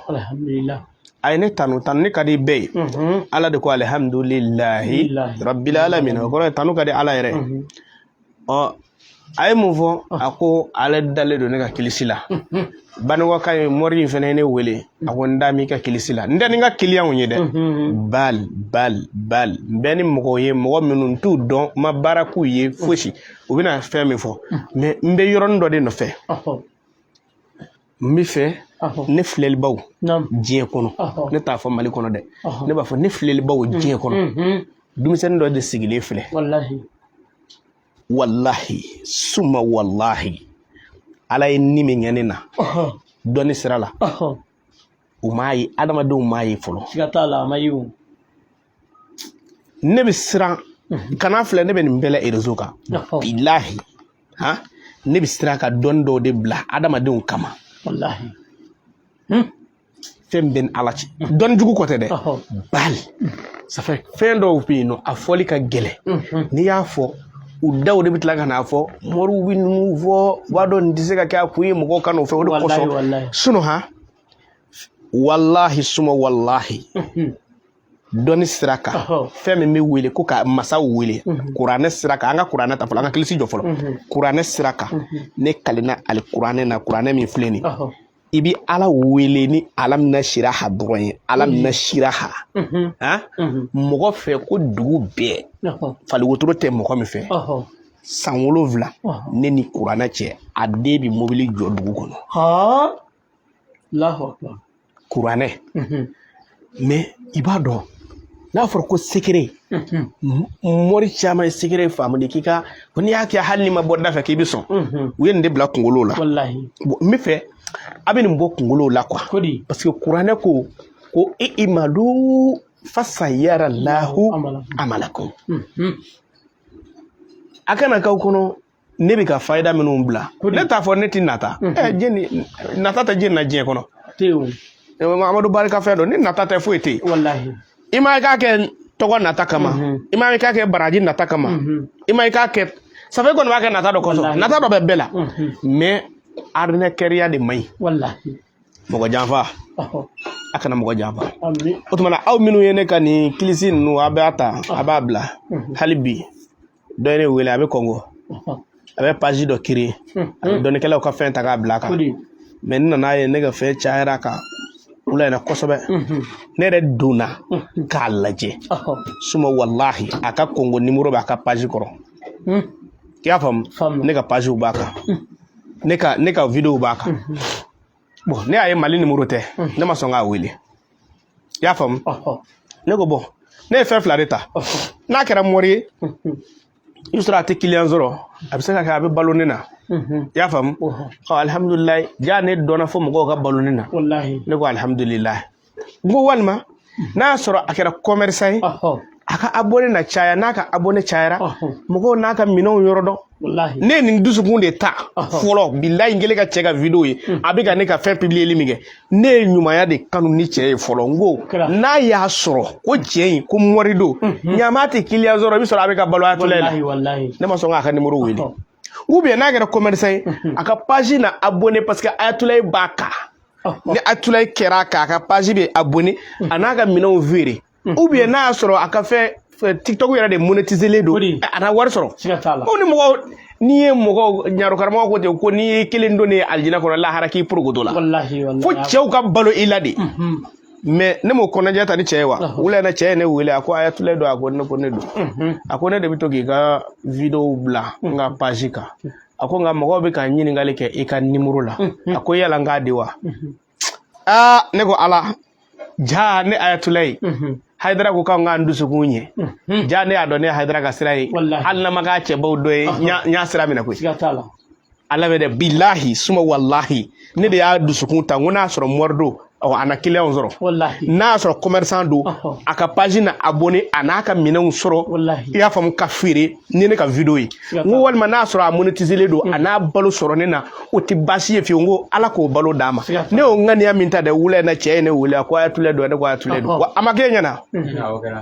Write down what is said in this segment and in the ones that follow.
Alhamdulillah. A ye ne tanu, tanu ne ka di bɛɛ ye. Ala de ko alhamdulillahi rabbil alamin, o kɔrɔ ye tanu ka di Ala yɛrɛ. Ɔ, a ye mun fɔ? A ko ale dalen don ne ka kilisi la. Banikɔka ye mori in fana ye ne wele, a ko n da m'i ka kilisi la, n tɛ ni n ka kiliyanw ye dɛ. Bal bal bal, n bɛ ni mɔgɔw ye, mɔgɔ minnu n t'u dɔn, n ma baara k'u ye fosi, u bɛna fɛn min fɔ, mais n bɛ yɔrɔnin dɔ de nɔfɛ. N bɛ fɛ ne filɛlibaw diɲɛ kɔnɔ, ne t'a fɔ Mali kɔnɔ dɛ, ne b'a fɔ ne filɛlibaw diɲɛ kɔnɔ, denmisɛnnin dɔ de sigilen filɛ. Walahi suma walahi, Ala ye ni min kɛ ne na dɔnni sira la, u m'a ye, adamadenw m'a ye fɔlɔ. Siga t'a la, a ma ye o. Ne bɛ siran kana filɛ, ne bɛ nin bɛɛ la réseau kan. Bilahi, han, ne bɛ siran ka dɔnni dɔw de bila adamadenw kama. Walahi. Fɛn bɛ ni Ala cɛ, dɔnni jugu kɔ tɛ dɛ. Bali ça fait fɛn dɔw bɛ yen nɔ, a fɔli ka gɛlɛn. N'i y'a fɔ, u daw de bɛ tila ka n'a fɔ moriw bɛ ninnu fɔ, u b'a dɔn nin tɛ se ka kɛ a kun ye mɔgɔw ka n'o fɛ, o de kosɔn. Sinon han, walahi suma walahi, dɔnni sira kan, fɛn min bɛ wele ko ka masaw wele kuranɛ sira kan, an ka kuranɛ ta fɔlɔ, an ka kilisi jɔ fɔlɔ, kuranɛ sira kan, ne kalenna ali kuranɛ na, kuranɛ min filɛ nin, i bɛ Ala wele ni alam nasiraha dɔrɔn ye, alam nasiraha. Han, mɔgɔ fɛ ko dugu bɛɛ fali wotoro tɛ mɔgɔ min fɛ, san 7 ne ni kuranɛ cɛ, a den bɛ mobili jɔ dugu kɔnɔ. Kuranɛ. Mais i b'a dɔn, n'a fɔra ko secret, mori caman ye secret faamu de k'i ka ko n'i y'a kɛ, hali n'i ma bɔ da fɛ, k'i bɛ sɔn. U ye nin de bila kunkolo la. Bon, n bɛ fɛ a bɛ nin bɔ kunkolo la quoi, parce que kuranɛ ko ko i'malu fasayara lahu amalakum. A kana k'aw kɔnɔ ne bɛ ka fayida minnu bila, ne t'a fɔ ne tɛ nata. Ɛ, jɛni nata tɛ jɛni na diɲɛ kɔnɔ. Amadu barika fɛn don, ni nata tɛ foyi tɛ yen. I ma i k'a kɛ tɔgɔ nata kama, i ma i k'a kɛ baraji nata kama, i ma i k'a kɛ safe kɔni b'a kɛ nata dɔ kosɔn, nata dɔ bɛ bɛɛ la. Mais arnaqueria de man ɲi, mɔgɔ janfa, a kana mɔgɔ janfa. O tuma na, aw minnu ye ne ka nin kilisi ninnu, a b'a ta, a b'a bila. Hali bi dɔ ye ne wele, a bɛ Kɔngo, a bɛ page dɔ créer, a bɛ dɔnnikɛlaw ka fɛn ta k'a bila a kan. Mais n nana ye ne ka fɛn cayara kan wula in na kosɛbɛ. Ne yɛrɛ donna k'a lajɛ, suma walahi, a ka Kɔngo nimoro b'a ka page kɔrɔ. I y'a faamu, ne ka pagew b'a kan, ne ka vidéo b'a kan. Bon, ne y'a ye Mali nimoro tɛ, ne ma sɔn k'a wele. I y'a faamu, ne ko bon, ne ye fɛn fila de ta. N'a kɛra mori ye, i bɛ sɔrɔ a tɛ client sɔrɔ, a bɛ se ka kɛ a bɛ balo ne na. I y'a faamu, ɔ, alihamudulilayi, ja ne dɔnna fo mɔgɔw ka balo ne na. Ne ko alihamudulilayi. N ko walima n'a y'a sɔrɔ a kɛra commerçant ye, a ka abonné na caya, n'a ka abonné cayara, mɔgɔw n'a ka minɛnw yɔrɔ dɔn. Ne ye nin dusukun de ta fɔlɔ. Bilayi, n kɛlen ka cɛ ka vidéo ye, a bɛ ka ne ka fɛn publier min kɛ, ne ye ɲumanya de kanu ni cɛ ye fɔlɔ. N ko n'a y'a sɔrɔ ko cɛ in ko mori don, ɲama tɛ client sɔrɔ, i bɛ sɔrɔ a bɛ ka balo a tɔlɛ la. Ne ma sɔn k'a ka numéro wele. Ou bien n'a kɛra commerçant ye, a ka page na abonné, parce que Ayatulayi b'a kan. Ni Ayatulayi kɛra a kan, a ka page bɛ abonné, a n'a ka minɛnw feere. Ou bien n'a y'a sɔrɔ a ka fɛn TikTok yɛrɛ de monétiser don, a na wari sɔrɔ. Ko ni mɔgɔw, n'i ye mɔgɔw ɲaro, karamɔgɔ ko ten ko n'i ye kelen don ne alijinɛ kɔnɔ, lahara k'i porokoto la, fo cɛw ka balo i la de. Mais ne m'o kɔnɔjɛ ta ni cɛ ye wa. Wula in na, cɛ ye ne wele, a ko Ayatulayi don. A ko ne ko ne don. A ko ne de bɛ to k'i ka vidéo bila n ka page kan. A ko nka mɔgɔw bɛ ka ɲininkali kɛ i ka nimoro la. A ko yala n k'a di wa? Aa, ne ko Ala ja, ne Ayatulayi Hayidara ko k'an k'an dusukun ɲɛ. Ja ne y'a dɔn ne ye Hayidara ka sira ye, hali n'a ma k'a cɛbaw dɔ ye, n y'a sira minɛ koyi. Ala bɛ dɛ, bilahi suma walahi, ne de y'a dusukun ta. N ko n'a sɔrɔ mori don, a na client sɔrɔ. N'a y'a sɔrɔ commerçant don, a ka page na abonné, a n'a ka minɛnw sɔrɔ. I y'a faamu, ka feere ni ne ka vidéo ye. N ko walima n'a sɔrɔ a monétiser don, a n'a balo sɔrɔ ne na, o tɛ baasi ye fiyewu. N ko Ala k'o balo d'a ma. Ne y'o ŋaniya min ta dɛ, wula in na, cɛ ye ne wele, a ko Ayatulayi don. Ne ko Ayatulayi don. Wa a ma k'e ɲɛna,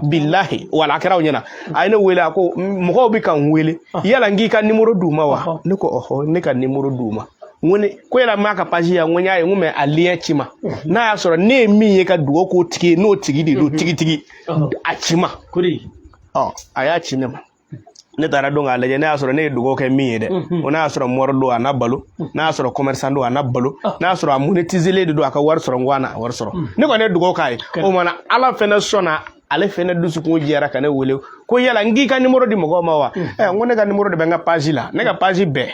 bilahi, wala a kɛra aw ɲɛna. A ye ne wele, a ko mɔgɔw bɛ ka n wele, yala n k'i ka nimoro d'u ma wa? Ne ko ɔhɔ, ne ka nimoro d'u ma. N ko ne ko yala n m'a ka page ye, n ko n y'a ye, n ko mais a lien ci n ma. N'a y'a sɔrɔ ne ye min ye ka dugawu k'o tigi ye, n'o tigi de don tigitigi, a ci n ma. Ɔ, a y'a ci ne ma, ne taara don k'a lajɛ, ne y'a sɔrɔ ne ye dugawu kɛ min ye dɛ, o n'a y'a sɔrɔ mori don, a na balo, n'a y'a sɔrɔ commerçant don, a na balo, n'a y'a sɔrɔ a monétiselen de don, a ka wari sɔrɔ, n ko a na wari sɔrɔ. Ne kɔni ye dugawu k'a ye. O tuma na Ala fɛnɛ sɔnna, ale fɛnɛ dusukun jɛra ka ne wele ko yala n k'i ka numéro di mɔgɔw ma wa? Ɛ, n ko ne ka numéro de bɛ n ka page la. Ne ka page bɛɛ,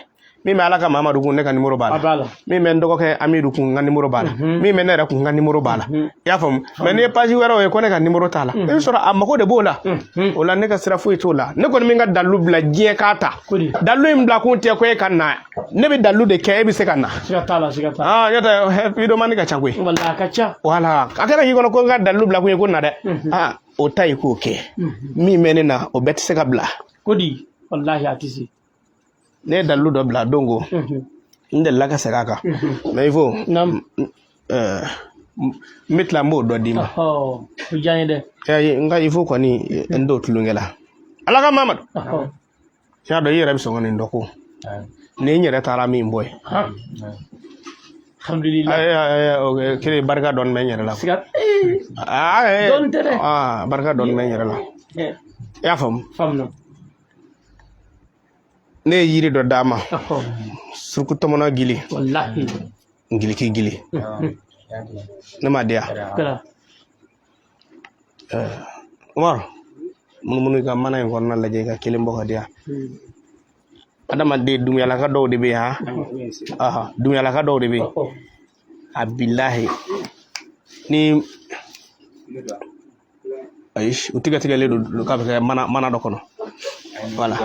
min bɛ Ala ka Mamadu kun, ne ka numéro b'a la. Min bɛ n dɔgɔkɛ Amidu kun, n ka numéro b'a la. Min bɛ ne yɛrɛ kun, n ka numéro b'a la. I y'a faamu? Mais n'i ye page wɛrɛw ye ko ne ka numéro t'a la, i bɛ sɔrɔ a mago de b'o la. O la, ne ka sira foyi t'o la. Ne kɔni bɛ n ka dalilu bila diɲɛ k'a ta. Dalilu in bila kun tɛ ko e ka na, ne bɛ dalilu de kɛ, e bɛ se ka na. Siga t'a la, siga t'a la. Ah, n'o tɛ, videomani ka ca koyi. Walahi, a ka ca. Wala a kɛra k'i kɔnɔ ko n ka dalilu bila kun ye ko na dɛ. Ah, o ta ye k'o kɛ. Min bɛ ne na, o bɛɛ tɛ se ka bila. Ko di? Walahi, a tɛ se. Ne ye dalilu dɔ bila don ko n delila ka segin a kan, mais il faut n bɛ tila, n b'o dɔ d'i ma. O diya n ye dɛ. Ayi, n ka il faut kɔni n t'o tulonkɛ la. Ala ka Mamadu, i y'a dɔn, i yɛrɛ bɛ sɔn ka nin dɔ ko ni n yɛrɛ taara min bɔ ye. Alhamdulilayi. Kelen barika dɔɔni bɛ n yɛrɛ la. Siga dɔɔni tɛ dɛ. Barika dɔɔni bɛ n yɛrɛ la. I y'a faamu? Faamu. Ne ye yiri dɔ d'a ma, suruku tɔmɔnɔ gili. Walahi. Ngiliki gili, ne ma di yan. Umaru, munumunu i ka mana in kɔnɔna lajɛ, i ka kelen bɔ ka di yan. Adamaden dumuyalaka dɔw de bɛ yen, han, dumuyalaka dɔw de bɛ yen. A bilahi, ni ayi, u tigɛ tigɛlen don k'a bɛ kɛ mana dɔ kɔnɔ. Wala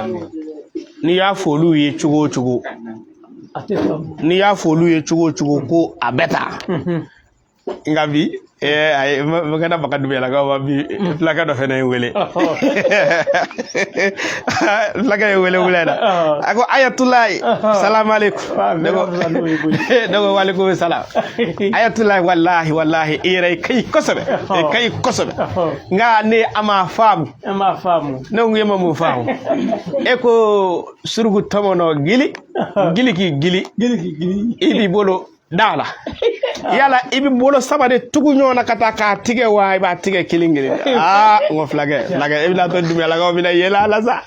n'i y'a fɔ olu ye cogo o cogo, n'i y'a fɔ olu ye cogo o cogo ko a bɛ taa. Nka bi, ayi, n kana baga dumuyalakaw ma bi. Fulakɛ dɔ fɛnɛ ye n wele, fulakɛ ye wele wula in na. A ko: "Ayatulayi, salamu aleykum." Ne ko: "Walekum salam." "Ayatulayi, walahi walahi, i yɛrɛ i ka ɲi kosɛbɛ, i ka ɲi kosɛbɛ, nka ne a ma faamu." E m'a faamu. Ne ko: "E ma mun faamu?" E ko suruku tɔmɔnɔ gili, gili k'i gili, Gili k'i gili. I b'i bolo da la. Yala i bɛ bolo saba de tugu ɲɔgɔn na ka taa k'a tigɛ wa, i b'a tigɛ kelen kelen? Aa, n ko fulakɛ, fulakɛ, e bɛna to dumuyalakaw bɛna yɛlɛ a la sa.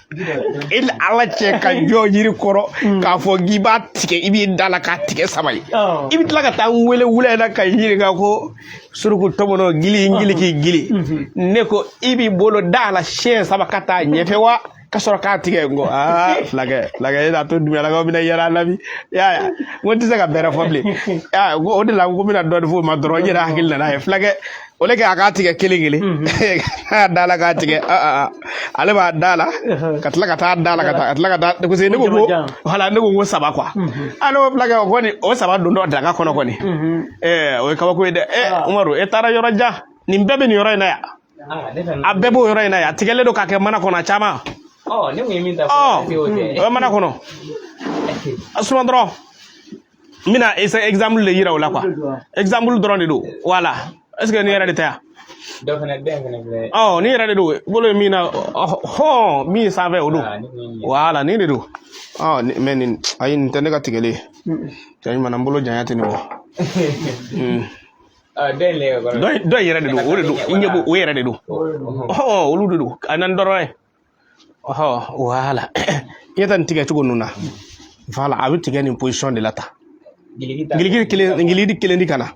I ni Ala cɛ, ka jɔ yiri kɔrɔ k'a fɔ k'i b'a tigɛ, i b'i da la k'a tigɛ saba ye, i bɛ tila ka taa n wele wula in na ka ɲininka ko suruku tɔmɔnɔ gili, gili k'i gili. Ne ko i b'i bolo da la siɲɛ saba ka taa ɲɛfɛ wa, ka sɔrɔ k'a tigɛ? N ko aa, fulakɛ, fulakɛ, e n'a to dumuyalakaw bɛna yɛlɛ a la bi. I y'a ye, n ko n tɛ se ka bɛrɛ fɔ bilen. Aa, o de la n ko n bɛna dɔɔnin f'o ma dɔrɔn. N yɛrɛ hakili nana ye, fulakɛ, o le kɛ a k'a tigɛ kelen kelen k'a da la k'a tigɛ. Ale b'a da la ka tila ka taa da la ka taa ka tila ka taa, parce que ne ko ko voilà, ne ko ko saba quoi. Ah, ne ko fulakɛ, o kɔni, o saba don dɔ daga kɔnɔ kɔni, ɛɛ, o ye kabako ye dɛ. Ɛ, Umaru, e taara yɔrɔ jan. Nin bɛɛ bɛ nin yɔrɔ in na yan, a bɛɛ b'o yɔrɔ in na yan. A tigɛlen don k'a kɛ mana kɔnɔ, a caman. Ne kun ye min ta. Ɔ, o bɛ mana kɔnɔ. A suma dɔrɔn, n bɛna exemple de yira o la quoi, exemple dɔrɔn de don. Voilà, est ce que nin yɛrɛ de tɛ yan? Dɔ fana, dɔ in fana filɛ. Ɔ, nin yɛrɛ de don, bolo ye min na hɔn, min sanfɛ, o don. Voilà, nin de don. Ɔ, mais nin, ayi, nin tɛ ne ka tigɛlen ye. Cɛ ɲuman na, n bolo janya tɛ nin bɔ. Dɔ in yɛrɛ de don, o de don, i ɲɛ b'o, o yɛrɛ de don. Ɔhɔn, olu de don, a na dɔrɔn ye. Ɔhɔn, voilà, i ɲɛ tɛ nin tigɛ cogo ninnu na. Voilà, a bɛ tigɛ nin position de la tan. Giliki kelen, giliki kelen di ka na.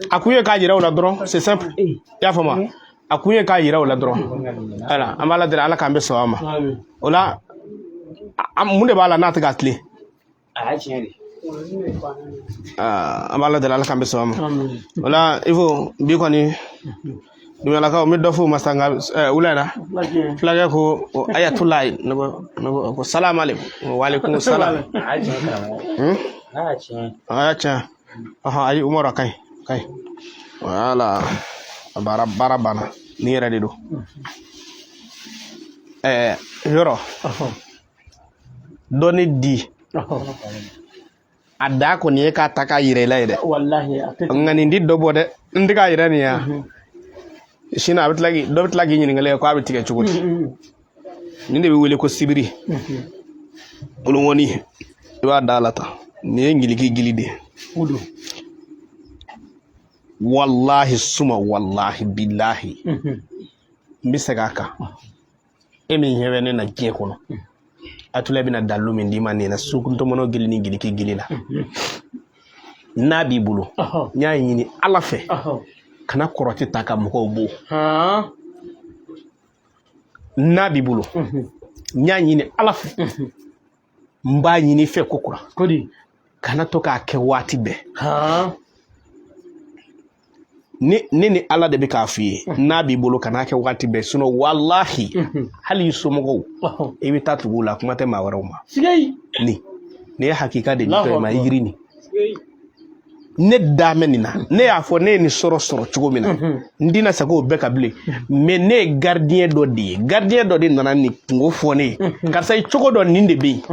A kun ye k'a yira u la dɔrɔn, c'est simple. I y'a faamu? A kun ye k'a yira u la dɔrɔn. Voilà, an b'Ala deli, Ala k'an bɛ sɔn a ma. O la, mun de b'a la n'a tɛ ka tilen? A y'a tiɲɛ de. An b'Ala deli, Ala k'an bɛ sɔn a ma. O la, il faut bi kɔni, dumuyalakaw, n bɛ dɔ f'u ma sa. Nka wula in na, fulakɛ ko ayatulayi. Ne ko salamu aleykum, waaleykum salam. A y'a tiɲɛ, karamɔgɔ. A y'a tiɲɛ. A y'a tiɲɛ. Ɔhɔn, ayi, Umaru, a ka ɲi, a ka ɲi. Voilà, a baara baara banna. Nin yɛrɛ de don. Ɛɛ, yɔrɔ dɔɔni di, a da kɔni ye k'a ta k'a yira i la ye dɛ. Walahi, a tɛ. Nka nin di dɔ bɔ dɛ, n tɛ k'a yira nin ya. Sini a bɛ tila k'i dɔ bɛ tila k'i ɲininkali kɛ k'a bɛ tigɛ cogo di. Nin de bɛ wele ko sibiri bolokɔni. I b'a da la tan. Nin ye ngiliki gili de ye. O don. Walahi suma walahi bilahi, n bɛ segin a kan. E min ɲɛ bɛ ne na diɲɛ kɔnɔ, Atula bɛna dalilu min d'i ma nin na, surukuntɔmɔnɔ gili ni ngiliki gili la, n'a b'i bolo, n y'a ɲini Ala fɛ, kana kɔrɔti ta ka mɔgɔw bon. N'a b'i bolo, n y'a ɲini Ala fɛ, n b'a ɲini i fɛ ko kura, kana to k'a kɛ waati bɛɛ. Ne ni Ala de bɛ k'a f'i ye, n'a b'i bolo, kan'a kɛ waati bɛɛ, sinon walahi, hali i somɔgɔw, i bɛ taa tugu u la, kuma tɛ maa wɛrɛw ma. Nin ye hakika de ditɔ ma yiri nin. Ne da mɛn nin na, ne y'a fɔ ne ye nin sɔrɔ cogo min na, n tɛna segin o bɛɛ kan bilen. Mais ne ye gardien dɔ de ye, gardien dɔ de nana nin kunko fɔ ne ye: karisa, i cogo dɔ nin de bɛ yen.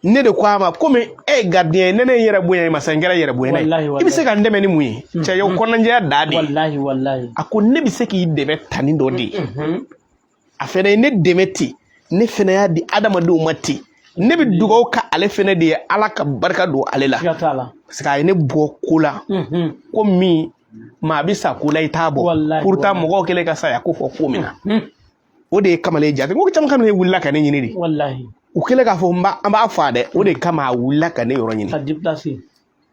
Ne de ko a ma: komi e ye gardien ye, ne ye n yɛrɛ bonya i ma sa, n kɛra yɛrɛ bonya ye, i bɛ se ka n dɛmɛ ni mun ye? Cɛ ye, o kɔnɔnajɛya da de ye. A ko ne bɛ se k'i dɛmɛ tanni dɔ de ye. A fɛnɛ ye ne dɛmɛ ten, ne fɛnɛ y'a di adamadenw ma ten. Ne bɛ dugawu ka ale fɛnɛ de ye, Ala ka barika don ale la, parce que a ye ne bɔ ko la, ko min maa bɛ sa ko la i t'a bɔ. Pourtant mɔgɔw kɛlen ka saya ko fɔ ko min na, o de ye kamalen jate. N ko caman kamalen wulila ka ne ɲini de. U kɛlen k'a fɔ an b'a faa dɛ, o de kama a wulila ka ne yɔrɔ ɲini. I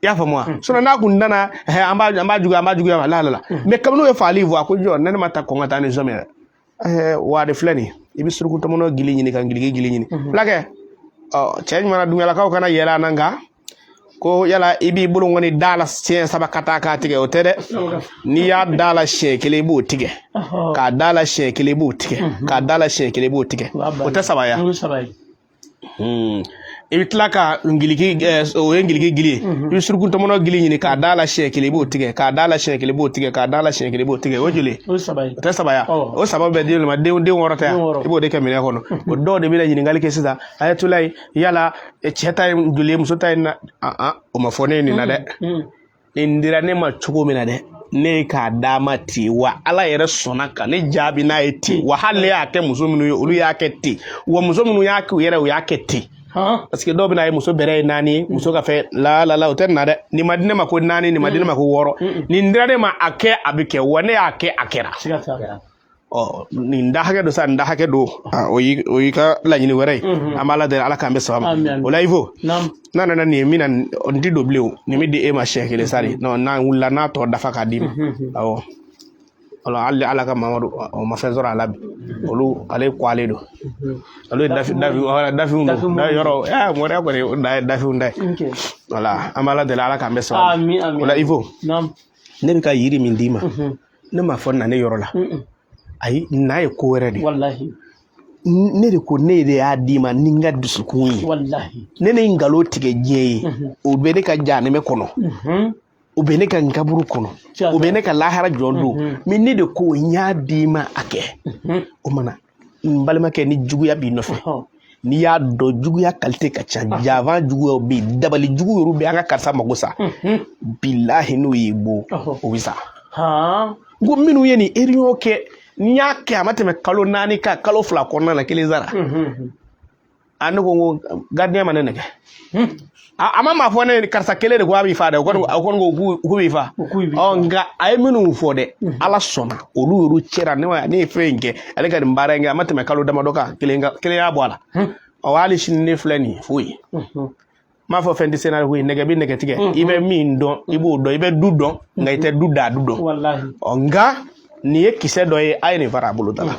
y'a faamu wa? Sinon n'a kun nana, an b'a juguya, an b'a juguya la la la. Mais kabini u ye fagali fɔ, a ko jɔ, ne ma taa kɔn ka taa ni zɔmɛ yɛrɛ. Wa de filɛ nin, i bɛ suruku tɔmɔnɔ gili ɲini ka ngiliki gili ɲini. Fulakɛ, ɔ cɛ ɲuman na, dunyalakaw kana yɛlɛ an na, nka ko yala i b'i bolo kɔni da la siɲɛ saba ka taa k'a tigɛ, o tɛ dɛ. N'i y'a da la siɲɛ kelen, i b'o tigɛ. K'a da la siɲɛ kelen, i b'o tigɛ. K'a da la siɲɛ kelen, i b'o tigɛ. O tɛ saba ya? I bɛ tila ka ngiliki, o ye ngiliki gili ye, i bɛ suruku tɔmɔnɔ gili ɲini k'a da la siɲɛ kelen, i b'o tigɛ. K'a da la siɲɛ kelen, i b'o tigɛ. K'a da la siɲɛ kelen, i b'o tigɛ. O joli? O tɛ saba ya? O saba bɛɛ den ma, den wɔɔrɔ tɛ yan? I b'o de kɛ minɛn kɔnɔ. O dɔw de bɛna ɲininkali kɛ sisan: Ayatulayi, yala cɛ ta ye joli ye, muso ta ye na? O ma fɔ ne ye nin na dɛ. Nin dira ne ma cogo min na dɛ, ne ye k'a d'a ma ten, wa Ala yɛrɛ sɔnna ka ne jaabi n'a ye ten. Wa hali ne y'a kɛ muso minnu ye, olu y'a kɛ ten. Wa muso minnu y'a kɛ u yɛrɛ, u y'a kɛ ten. Parce que dɔw bɛna ye muso bɛrɛ ye 4 ye, muso ka fɛn la la la, o tɛ nin na dɛ. Nin ma di ne ma ko 4, nin ma di ne ma ko 6. Nin dira ne ma, a kɛ, a bɛ kɛ. Wa ne y'a kɛ, a kɛra. Ɔ nin da hakɛ don sa, nin da hakɛ don, o y'i ka laɲini wɛrɛ ye. An b'Ala deli, Ala k'an bɛ saba ma. O la Ivo, n'a nana nin ye min na, n ti don bilen. O nin bɛ di e ma siɲɛ kelen sa de. N'an wulila, n'a tɔ dafa k'a d'i ma. Awɔ, wala hali Ala ka Mamadu, o ma fɛn sɔrɔ a la bi. Olu ale ko ale don, olu ye dafinw don yɔrɔ. Moriya kɔni, o da ye dafinw da ye. Wala an b'Ala deli, Ala k'an bɛ saba ma. O la Ivo, ne bɛ ka yiri min d'i ma, ne m'a fɔ na ne yɔrɔ la. Ayi, n'a ye ko wɛrɛ de. Ne de ko ne de y'a d'i ma ni n ka dusukun ye. Ne ne nkalon tigɛ diɲɛ ye, o bɛ ne ka jahanɛmɛ kɔnɔ, o bɛ ne ka nkaburu kɔnɔ, o bɛ ne ka lahara jɔ don. Mais ne de ko n y'a d'i ma, a kɛ. O mana n balimakɛ, ni juguya b'i nɔfɛ, n'i y'a dɔn juguya qualité ka ca, javan juguyaw bɛ yen, dabali jugu yɛrɛ bɛ an ka karisa mago sa, bilahi, n'o y'i bon, o bɛ sa. N ko minnu ye nin réunion kɛ, n y'a kɛ a ma tɛmɛ kalo 4 kan, kalo 2 kɔnɔna na, kelen sara. A ne ko n ko gardien ma ne nɛgɛ, a ma maa fɔ ne karisa kelen de ko a b'i fa dɛ. O kɔni ko k'u b'i fa. Ɔ nka a ye minnu fɔ dɛ, Ala sɔnna, olu yɛrɛ cɛra. Ne ye fɛn in kɛ, ale ka nin baara in kɛ, a ma tɛmɛ kalo damadɔ kan, kelen y'a bɔ a la. Ɔ hali sini ne filɛ nin ye, foyi n m'a fɔ fɛn tɛ se n'a koyi. Nɛgɛ bɛ nɛgɛ tigɛ, i bɛ min dɔn, i b'o dɔn, i bɛ du dɔn, nka i tɛ du da du dɔn. Ɔ nka nin ye kisɛ dɔ ye, a ye nin fara a bolo da la.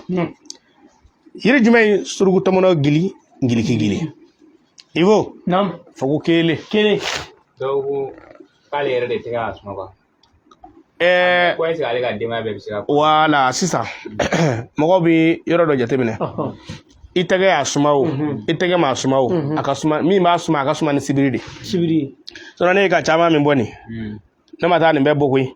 Yiri jumɛn ye? Suruku tɔmɔnɔ gili, ngiliki gili. Ivo, fɔ ko kelen kelen. Dɔw ko k'ale yɛrɛ de tɛ k'a suma quoi. Ko est-ce que ale ka denbaya bɛɛ bɛ se ka. Wala sisan mɔgɔw bɛ yɔrɔ dɔ jateminɛ. I tɛgɛ y'a suma o, i tɛgɛ m'a suma o, a ka suma, min b'a suma, a ka suma ni sibiri de. Sibiri. Sinon ne ye ka caman min bɔ nin, ne ma taa nin bɛɛ bɔ koyi.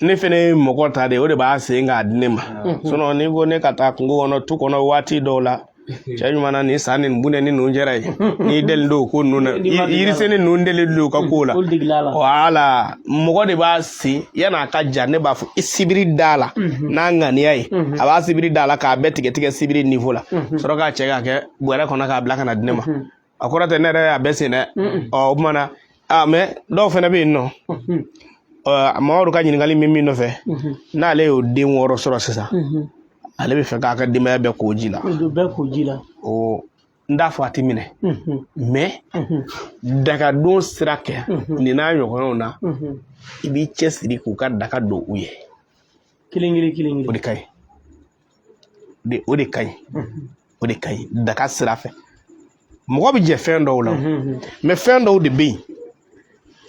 Ne fɛnɛ ye mɔgɔ ta de, o de b'a sen k'a di ne ma. Sinon n'i ko ne ka taa kungo kɔnɔ, tu kɔnɔ, waati dɔw la, cɛ ɲuman na, nin san nin bunɛ ni ninnu jɛra ye, n'i deli don ko ninnu na, yiriseni ninnu deli don ka ko la. Wala mɔgɔ de b'a sen yan'a ka ja, ne b'a fɔ i sibiri da la n'a ŋaniya ye, a b'a sibiri da la k'a bɛɛ tigɛ tigɛ sibiri niveau la, sɔrɔ k'a cɛ k'a kɛ bɔrɛ kɔnɔ k'a bila ka na di ne ma. A kɔrɔ tɛ ne yɛrɛ y'a bɛɛ sen dɛ. Ɔ, o tuma na, a mais dɔw fana bɛ yen nɔ, Mamadu ka ɲininkali min nɔfɛ, n'ale y'o den 6 sɔrɔ sisan, ale bɛ fɛ k'a ka denbaya bɛɛ ko ji la. Bɛɛ ko ji la. O n t'a fɔ a ti minɛ, mais dagadon sira kɛ nin n'a ɲɔgɔnnaw na, i b'i cɛsiri k'u ka daga don u ye. Kelen kelen kelen kelen. O de ka ɲi, o de ka ɲi, o de ka ɲi daga sira fɛ. Mɔgɔ bɛ jɛ fɛn dɔw la, mais fɛn dɔw de bɛ yen,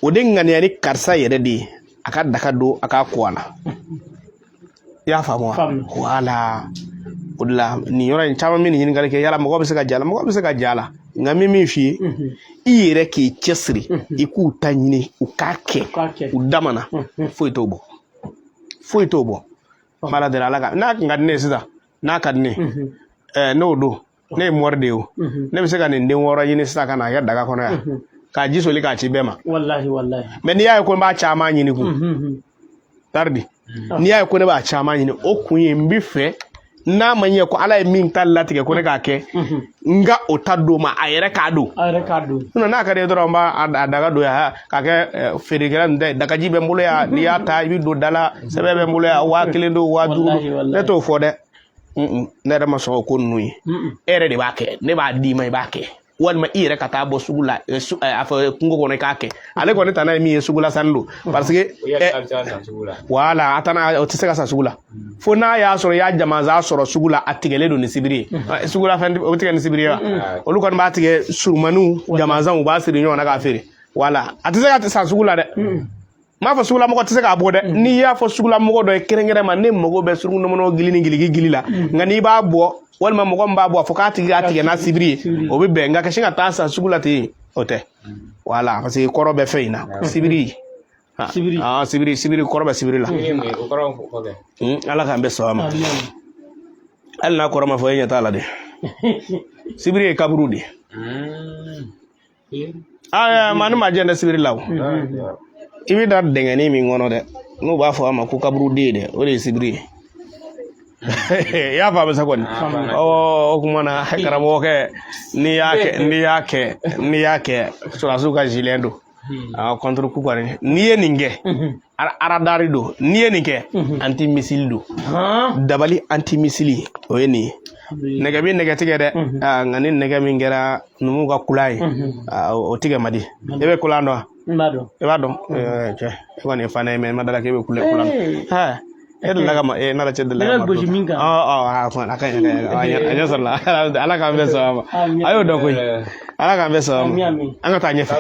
o de ŋaniya ni karisa yɛrɛ de ye a ka daga don a k'a ko a la. I y'a faamu wa? Wala, o de la nin yɔrɔ in caman bɛ nin ɲininkali kɛ, yala mɔgɔ bɛ se ka ja la? Mɔgɔ bɛ se ka ja la, nka n bɛ min f'i ye, i yɛrɛ k'i cɛsiri, i k'u ta ɲini u k'a kɛ u dama na, foyi t'o bɔ, foyi t'o bɔ. N b'Ala deli, Ala ka n'a kun ka di ne ye sisan, n'a ka di ne ye, n'o don ne ye mori de ye, o ne bɛ se ka nin den 6 ɲini sisan ka n'a kɛ daga kɔnɔ yan k'a ji soli k'a ci bɛɛ ma. Walahi, walahi. Mais n'i y'a ye ko n b'a caman ɲini kun taridi, n'i y'a ye ko ne b'a caman ɲini, o kun ye n bɛ fɛ n'a ma ɲɛ ko Ala ye min ta latigɛ ko ne k'a kɛ, n ka o ta d'o ma, a yɛrɛ k'a don. A yɛrɛ k'a don. Sinon n'a ka di ye dɔrɔn, n b'a daga don yan k'a kɛ feerekɛla ninnu ta ye. Dagaji bɛ n bolo yan, n'i y'a ta i bɛ don da la, sɛbɛn bɛ n bolo yan, 1000 don, 5000 don. Ne t'o fɔ dɛ, ne yɛrɛ ma sɔn o ko ninnu ye. E yɛrɛ de b'a kɛ, ne b'a d'i ma, i b'a kɛ, walima i yɛrɛ ka taa bɔ sugu la, a fɔ kungo kɔnɔ i k'a kɛ. Ale kɔni tana ye min ye, sugula sanni don, parce que wala a tana o tɛ se ka san sugu la, fo n'a y'a sɔrɔ i y'a jamanzan sɔrɔ sugu la, a tigɛlen don ni sibiri ye. Sugula fɛn o bɛ tigɛ ni sibiri ye wa? Olu kɔni b'a tigɛ surumaniw, jamanzanw, u b'a siri ɲɔgɔn na k'a feere. Wala, a tɛ se ka san sugu la dɛ. N m'a fɔ sugulamɔgɔ tɛ se k'a bɔ dɛ. N'i y'a fɔ sugulamɔgɔ dɔ ye kɛrɛnkɛrɛn ma, ne mago bɛ suruku gili ni giliki gili la, nka n'i b'a bɔ, walima mɔgɔ min b'a bɔ, a fɔ k'a tigi k'a tigɛ n'a sibiri ye, o bɛ bɛn. Nka ka sin ka taa san sugu la ten, o tɛ. Wala, parce que kɔrɔ bɛ fɛn in na, sibiri. Sibiri. Sibiri, sibiri, kɔrɔ bɛ sibiri la. Ala k'an bɛɛ sɔn a ma. Hali n'a kɔrɔ ma fɔ, e ɲɛ t'a la dɛ. Sibiri ye kaburu de ye. Aa, maa ni maa jɛn tɛ sibiri la o. I bɛ da dingɛnin min kɔnɔ dɛ, n'u b'a fɔ a ma ko kaburuden dɛ, o de ye sibiri ye. I y'a faamu sa kɔni? Ɔ, o tuma na, karamɔgɔkɛ, n'i y'a kɛ, n'i y'a kɛ, n'i y'a kɛ, sɔrɔdasiw ka gilet don contre coup kɔni. N'i ye nin kɛ, radar don. N'i ye nin kɛ, antimissile don. Dabali antimissile, o ye nin ye. Nɛgɛ bɛ nɛgɛ tigɛ dɛ, nka ni nɛgɛ min kɛra numuw ka kula ye, o tigɛ man di. E bɛ kulan dɔn wa? I b'a dɔn cɛ, e kɔni ye fana ye, mais n ma dala k'e bɛ kule kulan. E delila ka ma e n'Ala cɛ delila ka gosi min kan. Ɔ ɔ, a ka ɲi, a ɲɛ sɔrɔla. Ala k'an bɛɛ sɔn a ma. A y'o dɔn koyi. Ala k'an bɛɛ sɔn a ma. An ka taa ɲɛfɛ.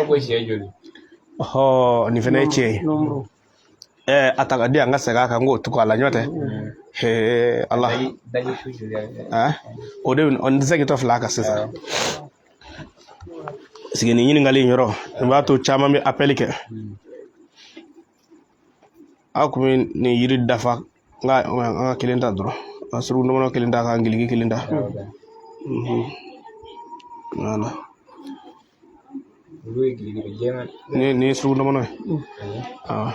Ɔhɔ, nin fana ye tiɲɛ ye. A ta ka di, an ka segin a kan, n k'o tugu a la, ɲɔ tɛ. Ala, o de n tɛ se k'i tɔ fila kan sisan. Sigi nin ɲininkali in yɔrɔ nin b'a to caman bɛ appel kɛ. Aw kun bɛ nin yiri dafa, nka an ka kelen ta dɔrɔn, ka suruku ndɔmɔnɔ kelen ta, ka giliki kelen ta. Wala, nin ye suruku ndɔmɔnɔ ye. Awɔ,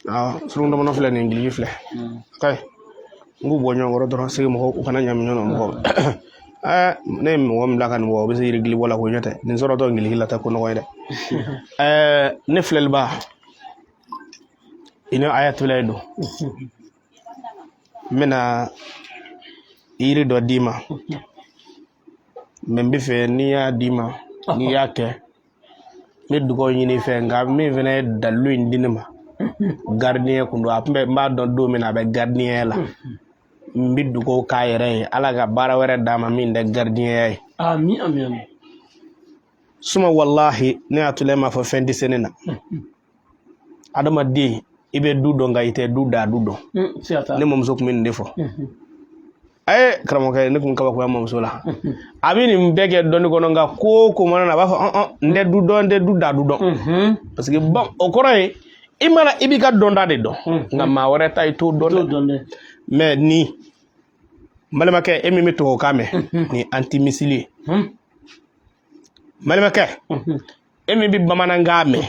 awɔ, suruku ndɔmɔnɔ filɛ nin, giliki filɛ. Kayi, n k'u bɔ ɲɔgɔn kɔrɔ dɔrɔn, sigi mɔgɔw u kana ɲami ɲɔgɔn na. Mɔgɔw, ne ye mɔgɔ min bila ka nin bɔ, o bɛ se yiri gili bɔ la ko ɲɛ tɛ nin sɔrɔtɔ giliki la tɛ ko nɔgɔ ye dɛ. Ne filɛliba, i ni ayatollah don, n bɛna yiri dɔ d'i ma, mais n bɛ fɛ n'i y'a d'i ma, n'i y'a kɛ, n bɛ dugawu ɲini i fɛ. Nka min fana ye dalilu in di ne ma, gardien kun don, a tun bɛ, n b'a dɔn don min na a bɛ gardien la, n bɛ dugawu k'a yɛrɛ ye, Ala ka baara wɛrɛ d'a ma min tɛ gardien ye. Amin, amin, amin. Suma walahi, ne ayatollah m'a fɔ fɛn tɛ se ne na. Adamaden, i bɛ du dɔn, nka i tɛ du da du dɔn. Ne mamuso tun bɛ nin de fɔ. Aye karamɔgɔkɛ, ne kun kabakoya mamuso la. A bɛ nin bɛɛ kɛ dɔnni kɔnɔ, nka ko o ko mana na, a b'a fɔ n tɛ du dɔn, n tɛ du da du dɔn. Parce que bon, o kɔrɔ ye i mana i b'i ka dɔnta de dɔn, nka maa wɛrɛ ta i t'o dɔn dɛ. Mais ni n balimakɛ, e min bɛ tubabukan mɛn, nin antimissile ye. N balimakɛ, e min bɛ bamanankan mɛn,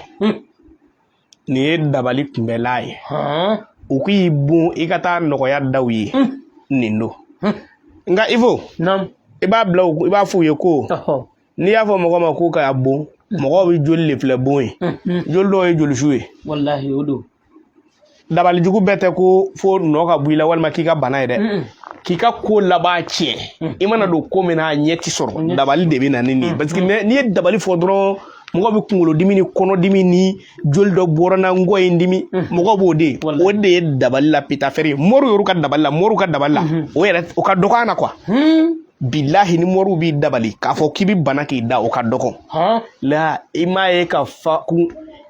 nin ye dabali kunbɛla ye. U k'i bon i ka taa nɔgɔya daw ye, nin don. Nka Ivo, I b'a bila i b'a f'u ye ko n'i y'a fɔ mɔgɔ ma ko k'a bon, mɔgɔw bɛ joli de filɛ bon ye. Joli dɔw ye jolisu ye. Walahi, o don. Dabali jugu bɛɛ tɛ ko fo nɔ ka bɔ i la walima k'i ka bana ye dɛ. K'i ka ko laban tiɲɛ, i mana don ko min na, a ɲɛ ti sɔrɔ, dabali de bɛ na ni nin ye. Parce que n'i ye dabali fɔ dɔrɔn, mɔgɔ bɛ kunkolodimi ni kɔnɔdimi ni joli dɔ bɔra na ngɔ in dimi, mɔgɔ b'o de o de ye dabali la pitafɛri ye. Moriw yɛrɛ ka dabali la, moriw ka dabali la, o yɛrɛ o ka dɔgɔ an na quoi. Bilahi, ni moriw b'i dabali k'a fɔ k'i bɛ bana k'i da, o ka dɔgɔ la. I m'a ye ka fa kun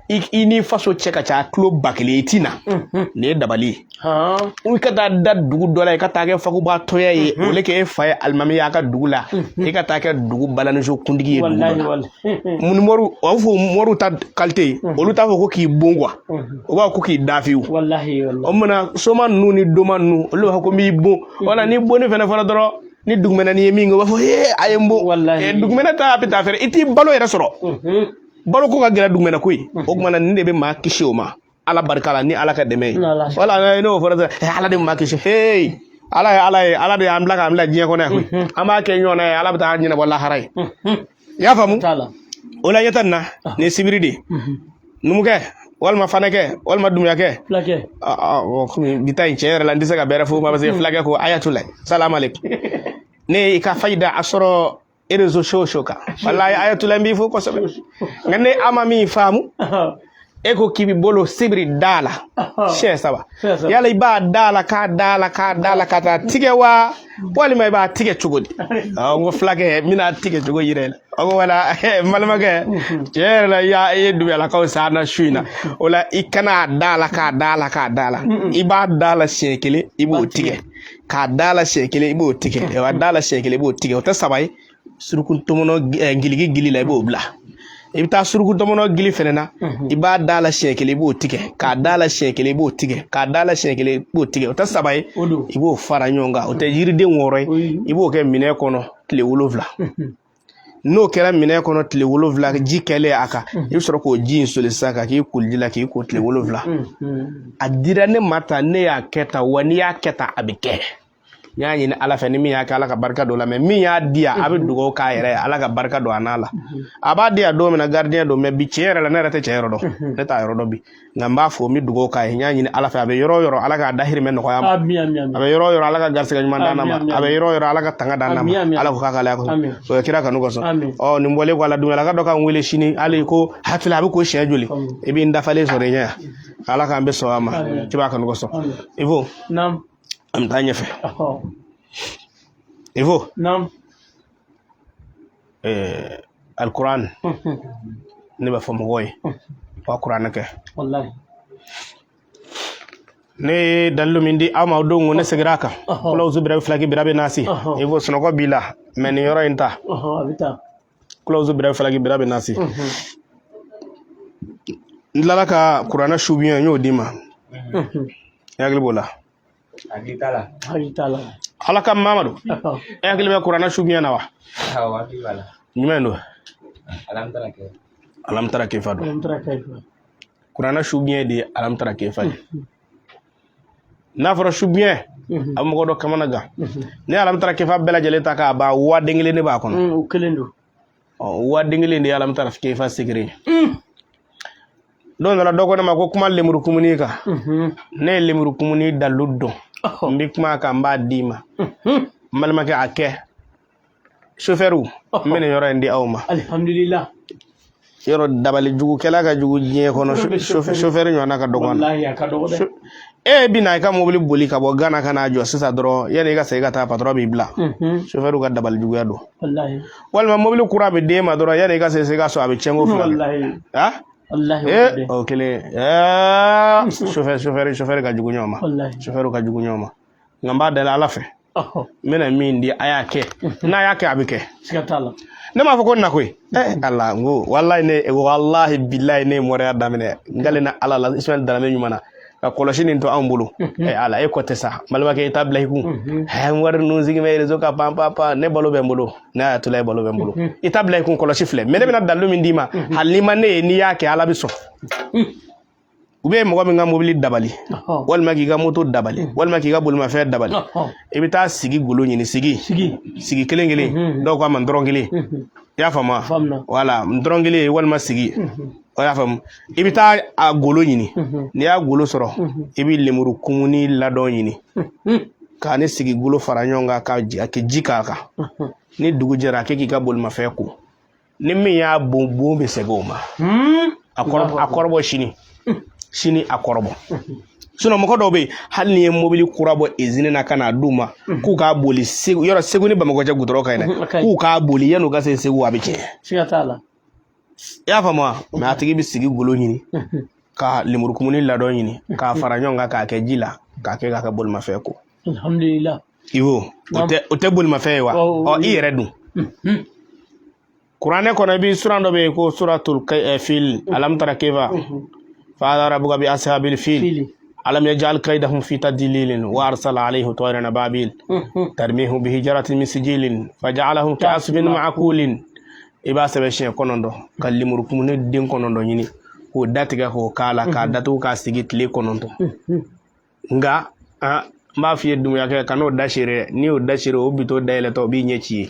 i ni faso cɛ ka ca kilo 1000, i ti na. Nin ye dabali ye. I ka taa da dugu dɔ la, i ka taa kɛ fakubatɔya ye, o le kɛ e fa ye alimami y'a ka dugu la, i ka taa kɛ dugu balaniso kuntigi ye dugu dɔ la. Ni moriw, o b'a fɔ moriw ta qualité, olu t'a fɔ ko k'i bon quoi, o b'a fɔ ko k'i da fiyewu. O mana soma ninnu ni doma ninnu, olu b'a fɔ ko n b'i bon. Wala ni bonni fɛnɛ fɔra dɔrɔn, ni dugumɛnɛ ni ye min kɛ, u b'a fɔ ee, a ye n bon. Dugumɛnɛ ta bɛ taa fɛrɛ, i t'i balo yɛrɛ sɔrɔ. Balo ko ka gɛlɛn dugumɛnɛ ko ye. O tuma na, nin de bɛ maa kisi o ma, Ala barika la ni Ala ka dɛmɛ ye. Wala n'o fɔra sisan, Ala de bɛ maa kisi. Hey, Ala ye Ala ye, Ala de y'an bila k'an bila diɲɛ kɔnɔ yan koyi. An b'a kɛ ɲɔgɔn na ye, Ala bɛ taa ɲɛnabɔ lahara ye. I y'a faamu? O la ɲɛ nin na, nin ye sibiri de ye. Numukɛ walima fanɛkɛ walima dumuyakɛ, fulakɛ. Komi bi ta in, tiɲɛ yɛrɛ la, n tɛ se ka bɛrɛ fɔ ma, parce que fulakɛ ko ayatulayi salamaleykum. Ne i ka fayida a sɔrɔ réseaux sociaux kan, walahi ayatulayi, n b'i fo kosɛbɛ. Nka ne a ma min faamu, e ko k'i bi bolo sibiri da la siɲɛ saba, yala i b'a da la k'a da la k'a da la ka taa tigɛ wa, walima i b'a tigɛ cogo di? N ko fulakɛ, n bɛna tigɛ cogo yira i la. O ko wala, n balimakɛ, tiɲɛ yɛrɛ la, i ye dubuyalakaw sa na su in na. O la, i kana da la k'a da la k'a da la, i b'a da la siɲɛ kelen, i b'o tigɛ, k'a da la siɲɛ kelen, i b'o tigɛ, a da la siɲɛ kelen, i b'o tigɛ. O tɛ saba ye. Suruku tɔmɔnɔ giligi gili la, i b'o bila. I bɛ taa suruku tɔmɔnɔ gili fɛnɛ na, i b'a da la siɲɛ kelen, i b'o tigɛ, k'a da la siɲɛ kelen, i b'o tigɛ, k'a da la siɲɛ kelen, i b'o tigɛ. O tɛ saba ye. I b'o fara ɲɔgɔn kan, o tɛ yiriden 6 ye. I b'o kɛ minɛn kɔnɔ tile 7. N'o kɛra minɛn kɔnɔ tile 7, ji kɛlen a kan, i bɛ sɔrɔ k'o ji in soli sisan ka k'i koliji la k'i ko tile 7. A dira ne ma tan, ne y'a kɛ tan wa, n'i y'a kɛ tan, a bɛ kɛ. N y'a ɲini Ala fɛ, ni min y'a kɛ, Ala ka barika don la. Mais min y'a di yan, a bɛ dugawu k'a yɛrɛ ye, Ala ka barika don a n'a la. A b'a di yan don min na, gardien don. Mais bi, tiɲɛ yɛrɛ la, ne yɛrɛ tɛ cɛ yɔrɔ dɔn, ne t'a yɔrɔ dɔn bi. Nka n b'a fɔ, n bɛ dugawu k'a ye. N y'a ɲini Ala fɛ, a bɛ yɔrɔ o yɔrɔ, Ala k'a dahirimɛ nɔgɔya ma. A bɛ yɔrɔ o yɔrɔ, Ala ka garisɛgɛ ɲuman d'an ma. A bɛ yɔrɔ o yɔrɔ, Ala ka tanga d'an ma. Ala ko k'a k'ale kosɔn, o ye kira kanu kosɔn. Ɔ, nin bɔlen kɔ a la, Dumuyalaka dɔ k'an wele sini hali ko hakili a bɛ ko siɲɛ joli, i bɛ n dafalen sɔrɔ i ɲɛ yan. Ala k'an bɛ sɔn a ma, i b'a kanu kosɔn. Ivo, an bɛ taa ɲɛfɛ. Ivo, alikuran, ne b'a fɔ mɔgɔw ye wa, kuranɛ kɛ. Ne ye dalilu min di aw ma o don, ko ne seginna a kan, kulawuzu birabi filaki birabi nasi. Ivo, sunɔgɔ b'i la, mais nin yɔrɔ in ta, kulawuzu birabi falaki birabi nasi. N tilala ka kuranɛ subiɲɛ, n y'o d'i ma. I hakili b'o la? Hakili t'a la. Hakili t'a la. Ala ka Mamadu, e hakili bɛ kuranɛ subiɲɛ na wa? Awɔ, hakili b'a la. Jumɛn don? Alamtara kɛ. Alamtara kefa don. Alamtara kefa. Kuranɛ subiɲɛ de ye alamtara kefa ye. N'a fɔra subiɲɛ, a bɛ mɔgɔ dɔ kamana gan. Ne alamtara kefa bɛɛ lajɛlen ta k'a ban, waa den kelen de b'a kɔnɔ. O kelen don. Ɔ, waa den kelen de ye alamtara kefa secret ye. Don dɔ la, dɔ ko ne ma ko kuma lemuru kumuni kan. Ne ye lemuru kumuni dalilu dɔn, n bɛ kuma a kan, n b'a d'i ma. N balimakɛ, a kɛ sofɛriw, n bɛ nin yɔrɔ in di aw ma. Alihamudulila. Yɔrɔ dabali jugukɛla ka jugu diɲɛ kɔnɔ, sofɛri ɲɔgɔnna ka dɔgɔ. Walahi, a ka dɔgɔ dɛ. E bɛ na i ka mobili boli ka bɔ Gana ka n'a jɔ sisan dɔrɔn, yanni i ka segin ka taa, patɔrɔn b'i bila. Sofɛriw ka dabali juguya don. Walima mobili kura bɛ d'e ma dɔrɔn, yanni i ka se Sikaso, a bɛ tiɲɛ ko fila. Ee, o kelen. Sofɛri ka jugu ɲɔgɔn ma, sofɛriw ka jugu ɲɔgɔn ma. Nka n b'a dali Ala fɛ, n bɛna min di, a y'a kɛ. N'a y'a kɛ, a bɛ kɛ. Siga t'a la. Ne m'a fɔ ko na koyi. Ala, n ko walahi, ne walahi bilahi, ne ye moriya daminɛ, n kalenna Ala la, Ismaël Darame ɲuman na ka kɔlɔsi nin to anw bolo. Ala, e kɔ tɛ sa, n balimakɛ, i t'a bila i kun. N wari ninnu sigi bɛ réseau kan pan pan pan. Ne balo bɛ n bolo, ne y'a tola, balo bɛ n bolo, i t'a bila i kun. Kɔlɔsi filɛ, mais ne bɛna dalilu min d'i ma, hali n'i ma ne ye, n'i y'a kɛ, Ala bɛ sɔn. U bɛ mɔgɔ min ka mobili dabali, walima k'i ka moto dabali, walima k'i ka bolimafɛn dabali, i bɛ taa sigi golo ɲini, sigi sigi kelen kelen, dɔw k'a ma dɔrɔn kelen. I y'a faamu wa? Wala dɔrɔn kelen walima sigi, o y'a faamu. I bɛ taa a golo ɲini. N'i y'a golo sɔrɔ, i bɛ lemuru kumuni ladɔn ɲini k'a ni sigi golo fara ɲɔgɔn kan, ka kɛ ji k'a kan. Ni dugu jɛra, a kɛ k'i ka bolimafɛn ko. Ni min y'a bon, bon bɛ segin o ma. A kɔrɔbɔ sini sini, a kɔrɔbɔ. Sinon mɔgɔ dɔw bɛ yen, hali n'i ye mobili kura bɔ izini na ka n'a d'u ma k'u k'a boli Segu, yɔrɔ Segu ni Bamakɔ cɛ gudɔrɔn ka ɲi dɛ, k'u k'a boli, yan'u ka se Segu a bɛ tiɲɛ. Siga t'a la. I y'a faamu wa? Mais a tigi bɛ sigi golo ɲini, ka lemurukumuni ladɔn ɲini, k'a fara ɲɔgɔn kan, k'a kɛ ji la, k'a kɛ k'a ka bolimafɛn ko. Alhamdulillah. I y'o, o tɛ bolimafɛn ye wa? Ɔ, i yɛrɛ dun? Kuranɛ kɔnɔ, i bɛ suran dɔ bɛ yen ko suratul fil, alam tara kayfa fa'ala rabbuka bi ashabil fil, alam yaj'al kaydahum fi tadlilin wa arsala alayhim tayran ababil tarmihim bi hijaratin min sijilin faja'alahum ka'asfin ma'kulin. I b'a sɛbɛn siɲɛ 9, ka lemurukumuni den 9 ɲini k'o datigɛ k'o k'a la, k'a datugu k'a sigi tile 9. Nka n b'a f'i ye, Dumuyakɛ, kan'o da seere dɛ. N'i y'o da seere, o bitɔn dayɛlɛtɔ, o b'i ɲɛ ci ye.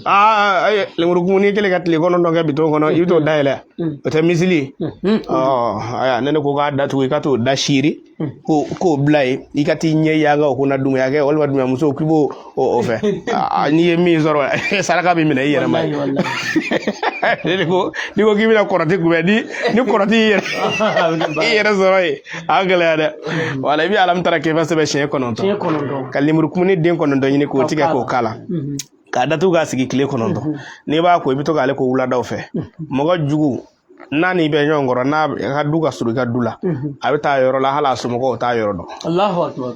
Aa, lemurukumuni kelen ka tile 9 kɛ bitɔn kɔnɔ, i bɛ t'o dayɛlɛ, o tɛ misili. Ɔ ayiwa, ne ko k'a datugu, i ka t'o da seere k'o bila yen, i ka t'i ɲɛ yanga o kunna. Dumuyakɛ walima dumuyamuso, k'i b'o o fɛ, n'i ye min sɔrɔ, saraka bɛ minɛ i yɛrɛ ma. N'i ko k'i bɛna kɔrɔti kunbɛn, ni kɔrɔti y'i yɛrɛ sɔrɔ yen, a gɛlɛya dɛ. Wala i bɛ alam tara kayfa sɛbɛn siɲɛ 9, ka lemurukumuni den 9 ɲini k'o tigɛ k'o k'a la, k'a datugu k'a sigi tile 9. N'i b'a ko, i bɛ to k'ale ko wuladaw fɛ. Mɔgɔ jugu n'a n'i bɛ ɲɔgɔn kɔrɔ, n'a ka du ka surun i ka du la, a bɛ taa yɔrɔ la, hali a somɔgɔw t'a yɔrɔ dɔn. Allahu akbar.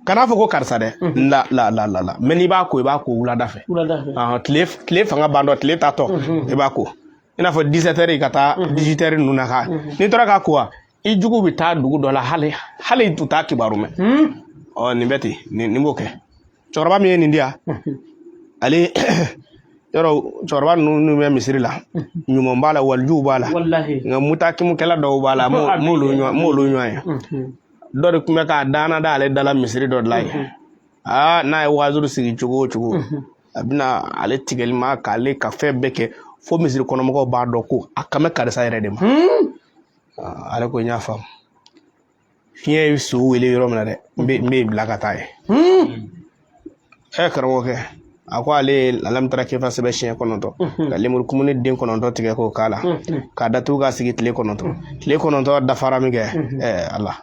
Kan'a fɔ ko karisa dɛ, la la la la la. Mais n'i b'a ko, i b'a ko wulada fɛ, tile fanga ban dɔ, tile taatɔ i b'a ko, i n'a fɔ 17 heures ka taa 18 heures ninnu na. Ka n'i tora k'a ko wa, i jugu bɛ taa dugu dɔ la, hali hali u t'a kibaru mɛn. Ɔ, nin bɛ ten, nin b'o kɛ. Cɛkɔrɔba min ye nin di yan, ale yɔrɔ cɛkɔrɔba ninnu bɛ misiri la, ɲuman b'a la, walijuw b'a la, nka mutakimukɛla dɔw b'a la, m'olu ɲɔgɔn ye. Dɔ de tun bɛ k'a danna da ale dala misiri dɔ de la yen. Aa, n'a ye waazuru sigi cogo o cogo, a bɛna ale tigɛli ma k'ale ka fɛn bɛɛ kɛ, fo misiri kɔnɔmɔgɔw b'a dɔn ko a kan bɛ karisa yɛrɛ de ma. Ale ko n y'a faamu, fiɲɛ ye so wele yɔrɔ min na dɛ, n bɛ bila ka taa yen. Ɛ, karamɔgɔkɛ, a ko ale ye alam tara kayfa sɛbɛn siɲɛ 9, ka lemurukumuni den 9 tigɛ k'o k'a la, k'a datugu k'a sigi tile 9. Tile 9 dafara min kɛ, ɛ ala,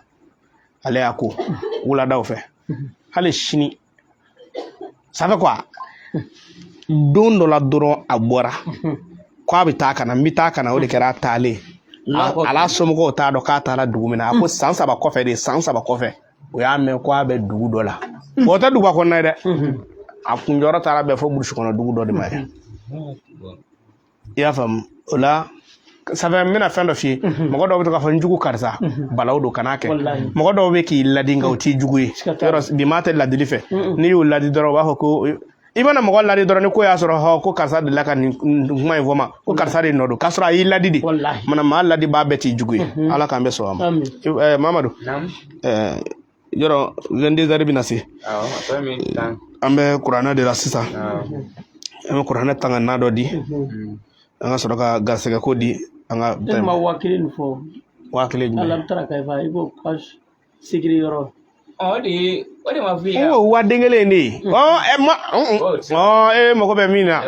ale y'a ko wuladaw fɛ. Hali sini, ça fait quoi, don dɔ la dɔrɔn, a bɔra k'a bɛ taa ka na, n bɛ taa ka na, o de kɛra a taalen. Ala somɔgɔw t'a dɔn k'a taara dugu min na. A ko san 3 kɔfɛ de, san 3 kɔfɛ, o y'a mɛn ko a bɛ dugu dɔ la. O tɛ duguba kɔnɔna ye dɛ, a kunjɔyɔrɔ taara bɛn fo burusi kɔnɔ dugu dɔ de ma ye. I y'a faamu? O la safɛ, n bɛna fɛn dɔ f'i ye. Mɔgɔ dɔw bɛ to k'a fɔ n jugu karisa, balawu don, kan'a kɛ. Mɔgɔ dɔw bɛ k'i ladi, nka o t'i jugu ye. Yɔrɔ bi maa tɛ ladili fɛ. N'i y'u ladi dɔrɔn, u b'a fɔ ko i mana mɔgɔ ladi dɔrɔn, ni ko y'a sɔrɔ, hɔ, ko karisa delila ka nin kuma in fɔ ma, ko karisa de nɔ don, k'a sɔrɔ a y'i ladi de. Mana maa ladi b'a bɛɛ t'i jugu ye. Ala k'an bɛ sɔn a ma. Mamadu, yɔrɔ 22 heures bɛna se, an bɛ kuranɛ de la sisan. An bɛ kuranɛ ta ka na dɔ di, an ka sɔrɔ ka garisɛgɛ ko di an ka. E ma 1000 nin fɔ. 1000 jumɛn? Alam tara kayfa, i ko sigiri yɔrɔ. O de ma f'i ye. O waa den kelen de ye. Ɔ, ɛ ma, ɔ, e mago bɛ min na,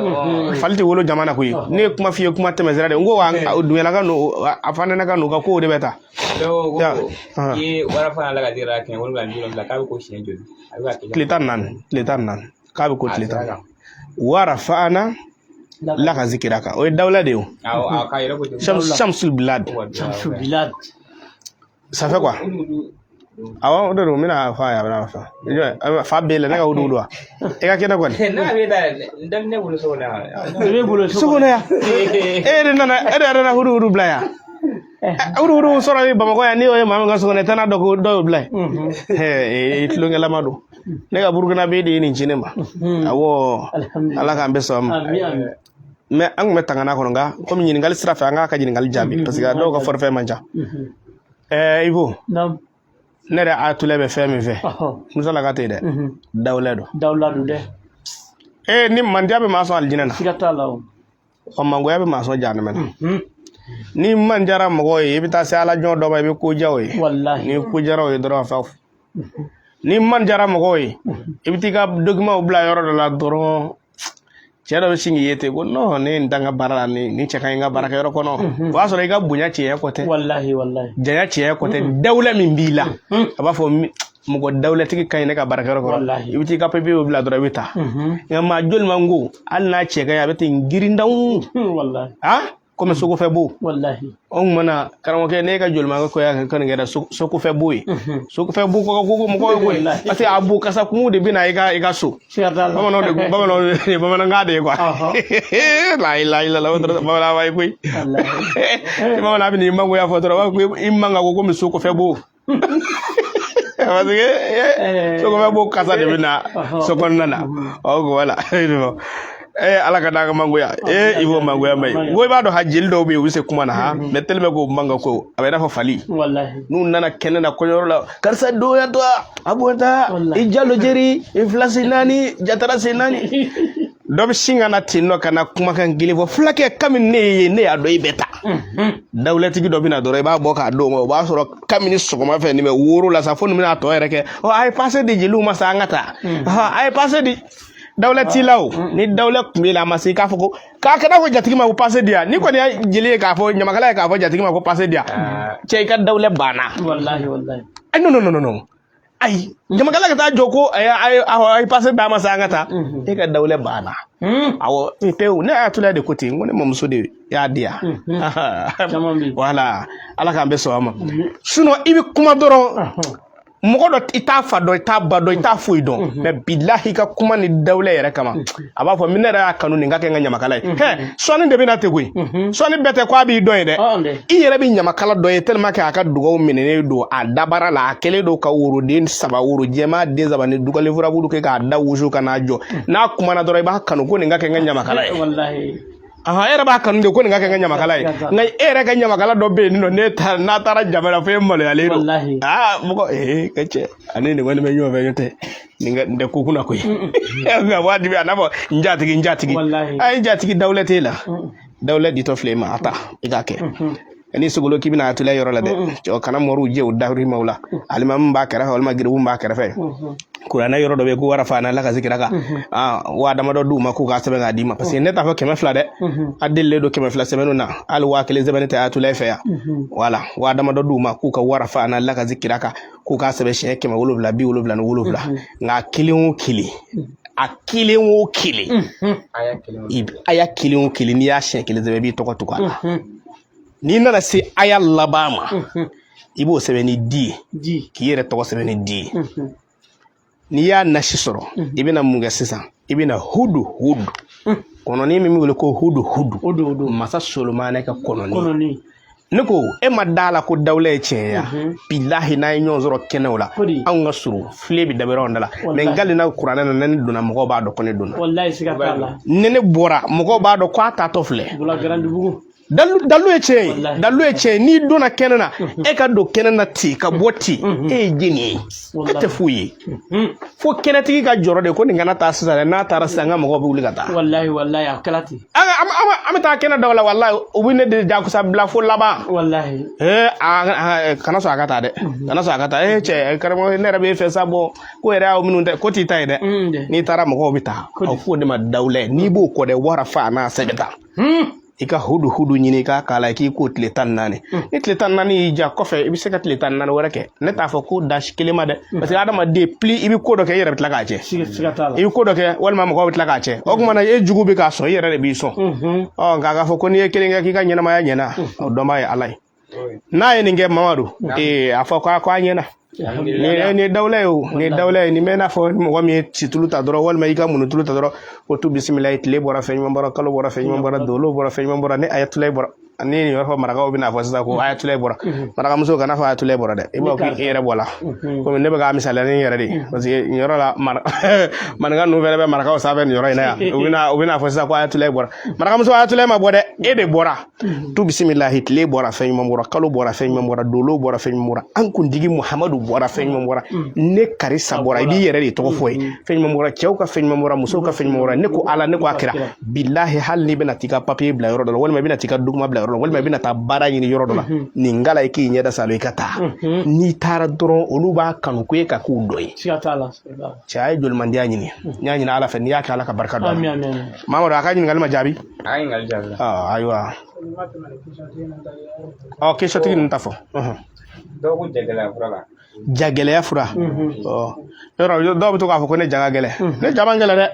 fali tɛ wolo jama na koyi. Ne ye kuma f'i ye, kuma tɛmɛ sira de. N ko dunyalaka n'o a fanɛnɛ n'u ka kow de bɛ taa. Dɔw ko i ye wara fana la ka dira 770 k'a bɛ ko siɲɛ joli? A bɛ ka kɛ tile 14, tile 14 k'a bɛ ko tile 14. Wa rafa'na laka zikiraka, o ye dawula de ye o. Awɔ, a k'a yɛrɛ ko ten. Shamsul bilad. Shamsul bilad. Ça fait quoi? Awɔ, o de don. N bɛna fɔ a ye, a bɛna fɔ fa b'e la, ne ka wudu wa, e ka kɛnɛ kɔni. N'a bɛ taa ne bolo so kɔnɔ yan. I bɛ bolo so kɔnɔ yan, e de nana, e de yɛrɛ na hudu hudu bila yan. Hudu hudu sɔrɔ i Bamakɔ yan, n'i y'o ye maa min ka so kɔnɔ, i tɛna dɔn ko dɔ y'o bila yen. I tulonkɛlama don. Ne ka Burukina bɛ de ye nin ci ne ma. Awɔ, Ala k'an bɛ sɔn a ma. Mais an tun bɛ tangana kɔnɔ, nka komi ɲininkali sira fɛ, an k'a ka ɲininkali jaabi, parce que dɔw ka forfait man ca. Ibo. Naam. Ne yɛrɛ Ayatollah bɛ fɛn min fɛ, Musa la ka tɛ dɛ, dawula don. Dawula don dɛ. Ee, ni mandiya bɛ maa sɔn alijinɛ na. Siga t'a la o. Wa mangoya bɛ maa sɔn jahanama na. Ni man diyara mɔgɔw ye, i bɛ taa se ala jɔn dɔ ma, i bɛ ko diya o ye. Walahi. Ni ko diyara o ye dɔrɔn, fa ni man diyara mɔgɔw ye, i bɛ t'i ka document bila yɔrɔ dɔ la dɔrɔn, cɛ dɔ bɛ sin k'i ye ten ko non, ne ye nin da n ka baara la, nin cɛ ka ɲi n ka baarakɛyɔrɔ kɔnɔ. O y'a sɔrɔ i ka bonya tiɲɛ kɔ tɛ. Walahi, walahi. Janya tiɲɛ kɔ tɛ, dawula min b'i la, a b'a fɔ mɔgɔ dawulatigi ka ɲi ne ka baarakɛyɔrɔ kɔnɔ. I bɛ t'i ka papiye bila dɔrɔn, i bɛ taa. Nka maa joli man go, hali n'a cɛ ka ɲi, a bɛ ten girindanw. Walahi. Ah, komi sokofɛ bo. Walahi. O tuma na, karamɔgɔkɛ, ne ka jolimakɛ ko y'a kɛ nin kɛra sokofɛ bo ye. Sokofɛ bo ko ko mɔgɔ ye koyi, parce que a bo kasa kumu de bɛ na i ka so. Siga t'a la. Bamananw de, bamananw de, bamanankan de ye quoi. La ilaha illallah, bamanan b'a ye koyi. Bamanan bɛ n'i mangoya fɔ dɔrɔn, u b'a fɔ ko i man ka ko komi sokofɛ bo, parce que sokofɛ bo kasa de bɛ na so kɔnɔna na. Ɔ voilà, Ala ka d'an ka mangoya. I b'o mangoya ma ye ko i b'a dɔn ha, jeli dɔw bɛ yen, u bɛ se kuma na ha, mais tellement k'o man ka ko a bɛ i n'a fɔ fali. Walahi. N'u nana kɛnɛ na, kɔɲɔyɔrɔ la, karisa donya to a bɔta i jalo jeri i fila sen naani jatara sen naani, dɔ bɛ sin ka na ten nɔ ka na kumakan kelen fɔ fulakɛ kabini ne ye, ne y'a dɔn i bɛ taa. Dawulatigi dɔ bɛ na dɔrɔn, i b'a bɔ k'a d'o ma, o b'a sɔrɔ kabini sɔgɔma fɛ nin bɛ woro la sa, fo nin bɛna a tɔ yɛrɛ kɛ. Ɔ, a ye pase di jeliw ma sa, an ka taa. A ye pase di. Dawula t'i la o. Ni dawula tun b'i la, a ma se i k'a fɔ ko k'a kana fɔ jatigi ma ko pase di yan. Ni kɔni ye jeli ye k'a fɔ ɲamakala ye k'a fɔ jatigi ma ko pase di yan, cɛ, i ka dawula banna. Walahi, walahi. Ayi, non, non, non, non, ayi, ɲamakala ka taa jɔ ko a ye pase d'a ma sa, an ka taa, e ka dawula banna. Awɔ, pewu. Ne Ayatollah de ko ten, n ko ne mamuso de y'a di yan. Caman bɛ yen. Voilà, Ala k'an bɛ sɔn a ma. Sinon i bɛ kuma dɔrɔn, mɔgɔ dɔ, i t'a fa dɔn, i t'a ba dɔn, i t'a foyi dɔn, mais bilahi, i ka kuma ni dawula yɛrɛ kama, a b'a fɔ ne yɛrɛ y'a kanu nin ka kɛ n ka ɲamakala ye. Hɛ, sɔnni de bɛ na ten koyi. Sɔnni bɛɛ tɛ ko a b'i dɔn ye dɛ. I yɛrɛ bɛ ɲamakala dɔ ye tellement que a ka dugawu minɛnen don a dabara la, a kɛlen don ka woroden saba, woro jɛman den saba ni dugalen furabulu kɛ k'a da wusu ka n'a jɔ. N'a kumana dɔrɔn, i b'a kanu ko nin ka kɛ n ka ɲamakala ye. Walahi. Ahan, e yɛrɛ b'a kanu de ko nin ka kɛ n ka ɲamakala ye. Nka e yɛrɛ ka ɲamakala dɔ bɛ yen nɔ, ne taara, n'a taara jamana fo e maloyalen don. Walahi. Aa, mɔgɔ ka cɛ ani nin kɔni bɛ ɲɔgɔn fɛ, ɲɔgɔn tɛ nin ka nin tɛ ko kunna koyi. Nka wajibi a n'a fɔ n jatigi, n jatigi. Walahi. A ye jatigi, dawula t'e la. Dawula ditɔ filɛ e ma, a ta i k'a kɛ. Ni sogolo k'i bɛna Ayatollah yɔrɔ la dɛ, cɛ, kana moriw jɛ o dahirimaw la. Alimami b'a kɛrɛfɛ walima geribu b'a kɛrɛfɛ. Kuranɛ yɔrɔ dɔ bɛ yen ko warafa n'a la ka zikira kan, waa damadɔ d'u ma k'u k'a sɛbɛn k'a d'i ma, parce que ne t'a fɔ 200 dɛ, a delilen don 200 sɛbɛnniw na, hali 1000 sɛbɛnni tɛ Ayatollah fɛ yan. Wala waa damadɔ d'u ma k'u ka warafa n'a la ka zikira kan, k'u k'a sɛbɛn siɲɛ 777. Nka a kelen o kelen, a kelen o kelen, aya kelen o kelen, n'i y'a siɲɛ kelen sɛbɛn, i b'i tɔgɔ tugu a la. N'i nana se aya laban ma, i b'o sɛbɛn ni di ye, k'i yɛrɛ tɔgɔ sɛbɛn ni di ye. N'i y'a nasi sɔrɔ, i bɛna mun kɛ sisan? I bɛna hudu hudu kɔnɔni min bɛ wele ko hudu hudu, masa Solomana ka kɔnɔni. Ne ko e ma da la ko dawula ye tiɲɛ ye. Bilahi, n'a ye ɲɔgɔn sɔrɔ kɛnɛw la, anw ka surun filen bɛ dabɛrɛ anw da la, mais n kalenna kuranɛ na, ne donna, mɔgɔw b'a dɔn ko ne donna. Ni ne bɔra, mɔgɔw b'a dɔn ko a taatɔ filɛ. Dalu ye tiɲɛ ye, dalu ye tiɲɛ ye. N'i donna kɛnɛ na, e ka don kɛnɛ na ten ka bɔ ten, e ye jɛni ye? E tɛ foyi ye. Fo kɛnɛtigi ka jɔrɔ de ko nin kana taa sisan dɛ, n'a taara sisan, n ka mɔgɔw bɛ wuli ka taa. Walahi, walahi, a kɛra ten. An bɛ taa kɛnɛ dɔw la, walahi, u bɛ ne de jagosa bila fo laban. Walahi. Ee, kana sɔn a ka taa dɛ, kana sɔn a ka taa. Ee cɛ, karamɔgɔ, ne yɛrɛ b'e fɛ sa. Bɔ ko yɛrɛ y'aw minnu tɛ ko t'i ta ye dɛ. N'i taara, mɔgɔw bɛ taa. A f'o de ma dawula. N'i b'o kɔ dɛ, warafa n'a sɛbɛn ta, i ka hudu hudu ɲini, i k'a k'a la, k'i k'o tile 14. Ni tile 14 y'i diya kɔfɛ, i bɛ se ka tile 14 wɛrɛ kɛ. Ne t'a fɔ ko dan kelen ma dɛ, parce que adamaden, plus i bɛ ko dɔ kɛ, i yɛrɛ bɛ tila k'a cɛ. I bɛ ko dɔ kɛ, walima mɔgɔw bɛ tila k'a cɛ. O tuma na, e jugu bɛ k'a sɔn, i yɛrɛ de b'i sɔn. Ɔ, nka k'a fɔ ko n'i ye kelen kɛ k'i ka ɲɛnamaya ɲɛna, o dɔnbaa ye Ala ye. N'a ye nin kɛ, Mamadu, ee, a fɔ k'a ɲɛna. Nin ye dawula ye o, nin ye dawula ye. Nin bɛ i n'a fɔ mɔgɔ min ye situlu ta dɔrɔn, walima i ka munutulu ta dɔrɔn, ko tu bisimilayi, tile bɔra, fɛn ɲuman bɔra, kalo bɔra, fɛn ɲuman bɔra, dolo bɔra, fɛn ɲuman bɔra, ni Ayatollah bɔra. Ni nin yɔrɔ fɔ, marakaw bɛna fɔ sisan ko ayatulayi bɔra. Marakamuso, kana fɔ ayatulayi bɔra dɛ, i b'a fɔ k'i yɛrɛ bɔla. Komi ne bɛ k'a misaliya ni n yɛrɛ de ye, parce que nin yɔrɔ la, maninka ninnu fɛnɛ bɛ marakaw sanfɛ nin yɔrɔ in na yan. U bɛna fɔ sisan ko ayatulayi bɔra. Marakamuso, ayatulayi ma bɔ dɛ, e de bɔra. Tu bisimilahi, tile bɔra, fɛn ɲuman bɔra, kalo bɔra, fɛn ɲuman bɔra, dolo bɔra, fɛn ɲuman bɔra, an kuntigi Muhamadu bɔra, fɛn ɲuman bɔra, ne karisa bɔra. I b'i yɛrɛ de tɔgɔ fɔ ye. Fɛn ɲuman bɔra, cɛw ka fɛn ɲuman bɔra, musow ka fɛn ɲuman bɔra. Ne ko Ala, ne ko a kira, bilahi, hali n'i bɛna t'i ka papiye bila yɔrɔ dɔ la, walima i bɛna t'i ka document bila yɔrɔ dɔ la, walima i bɛna taa baara ɲini yɔrɔ dɔ la, nin kala, i k'i ɲɛda salo, i ka taa. N'i taara dɔrɔn, olu b'a kanu ko e ka k'u dɔ ye. Siga t'a la. Cɛ, a ye jolimandiya ɲini. N y'a ɲini Ala fɛ, n'i y'a kɛ, Ala ka barika don a la. Ami, ami, ami. Mamadu, a ka ɲininkali ma jaabi? A ka ɲininkali jaabira. Ah, ayiwa, ɔ, question tigi ninnu ta fɔ. Dɔw ko jagɛlɛya fura la. Jagɛlɛya fura. Ɔ, yɔrɔ dɔw bɛ to k'a fɔ ko ne ja ka gɛlɛn. Ne ja man gɛlɛn dɛ.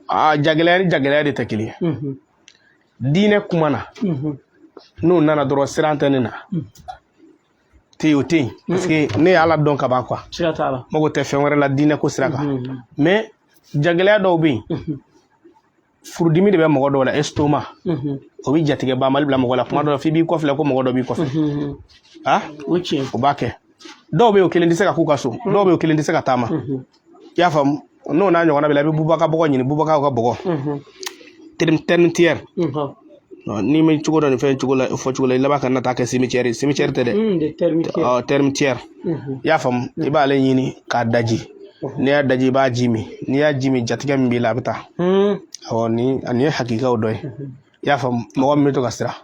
Aa, jagɛlɛya ni jagɛlɛya de tɛ kelen ye. Diinɛ kuma na, n'o nana dɔrɔn, siran tɛ ne na te, o tɛ yen, parce que ne ye Ala dɔn ka ban, quoi. Siga t'a la. Mago tɛ fɛn wɛrɛ la diinɛ ko sira kan. Mais jagɛlɛya dɔw bɛ yen, furudimi de bɛ mɔgɔ dɔw la, estomac. O bɛ jatigɛ banbali bila mɔgɔ la kuma dɔ la, f'i b'i kɔfilɛ ko mɔgɔ dɔ b'i kɔfɛ. Ah. O tiɲɛ. O b'a kɛ. Dɔw bɛ yen, o kelen tɛ se ka k'u ka so. Dɔw bɛ yen, o kelen tɛ se ka taama. I y'a faamu? N'o n'a ɲɔgɔnna bɛ la, i bɛ bubaka bɔgɔ ɲini, bubakaw ka bɔgɔ, termitière. N'i ma cogo dɔ nin fɛn cogo la, fɔ cogo la, i laban ka na taa kɛ cimetière ye. Cimetière tɛ dɛ. Ɔ, termitière, i y'a faamu? I b'ale ɲini k'a daji. N'i y'a daji, i b'a ji min. N'i y'a ji min, jatigɛ min b'i la, a bɛ taa. Awɔ, nin ye hakikaw dɔ ye. I y'a faamu? Mɔgɔ min bɛ to ka siran.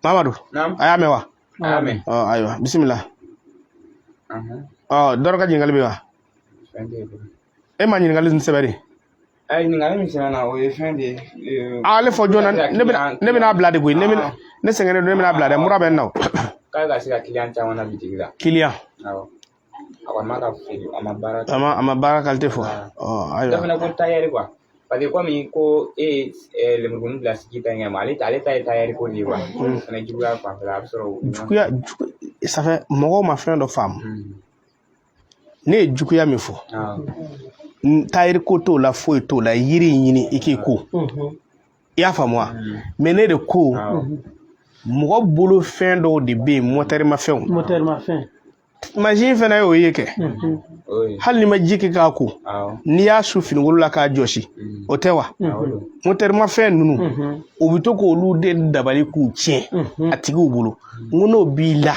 Mamadu, a y'a mɛn wa? A y'a mɛn. Ɔ, ayiwa, bisimila. Ɔ, dɔ ka ɲininkali bɛ wa? E ma ɲininkali nin sɛbɛn de? Ayi, ɲininkali min sɛbɛnna, o ye fɛn de ye. Ale fɔ joona, ne bɛna bila de koyi. Ne bɛna, ne sɛgɛnnen don, ne bɛna bila dɛ, mura bɛ n na o. K'a ka se ka client caman na bitigi la. Client. Awɔ. A kɔni ma ka feere, a ma baara. A ma baara qualité fɔ. Ɔ, ayiwa. Dɔ fana ko tailleur quoi. Parce que komi ko e ye lemurukumuni bila sigi ta ɲɛ ma, ale ta ye tailleur ko de ye quoi. O fana juguya fanfɛla, a bɛ sɔrɔ. Juguya, ça fait mɔgɔw ma fɛn dɔ faamu. Ne ye juguya min fɔ, tailleur ko t'o la, foyi t'o la. Yiri in ɲini i k'i ko. I y'a faamu wa? Mais ne de ko mɔgɔ bolo, fɛn dɔw de bɛ yen, mɔtɛri ma fɛnw. Mɔtɛri ma fɛn. Mansin fɛnɛ y'o ye kɛ. Hali n'i ma ji kɛ k'a ko, n'i y'a su finikolo la k'a jɔsi, o tɛ wa? Mɔtɛri ma fɛn ninnu, u bɛ to k'olu de dabali k'u tiɲɛ a tigiw bolo. N ko n'o b'i la,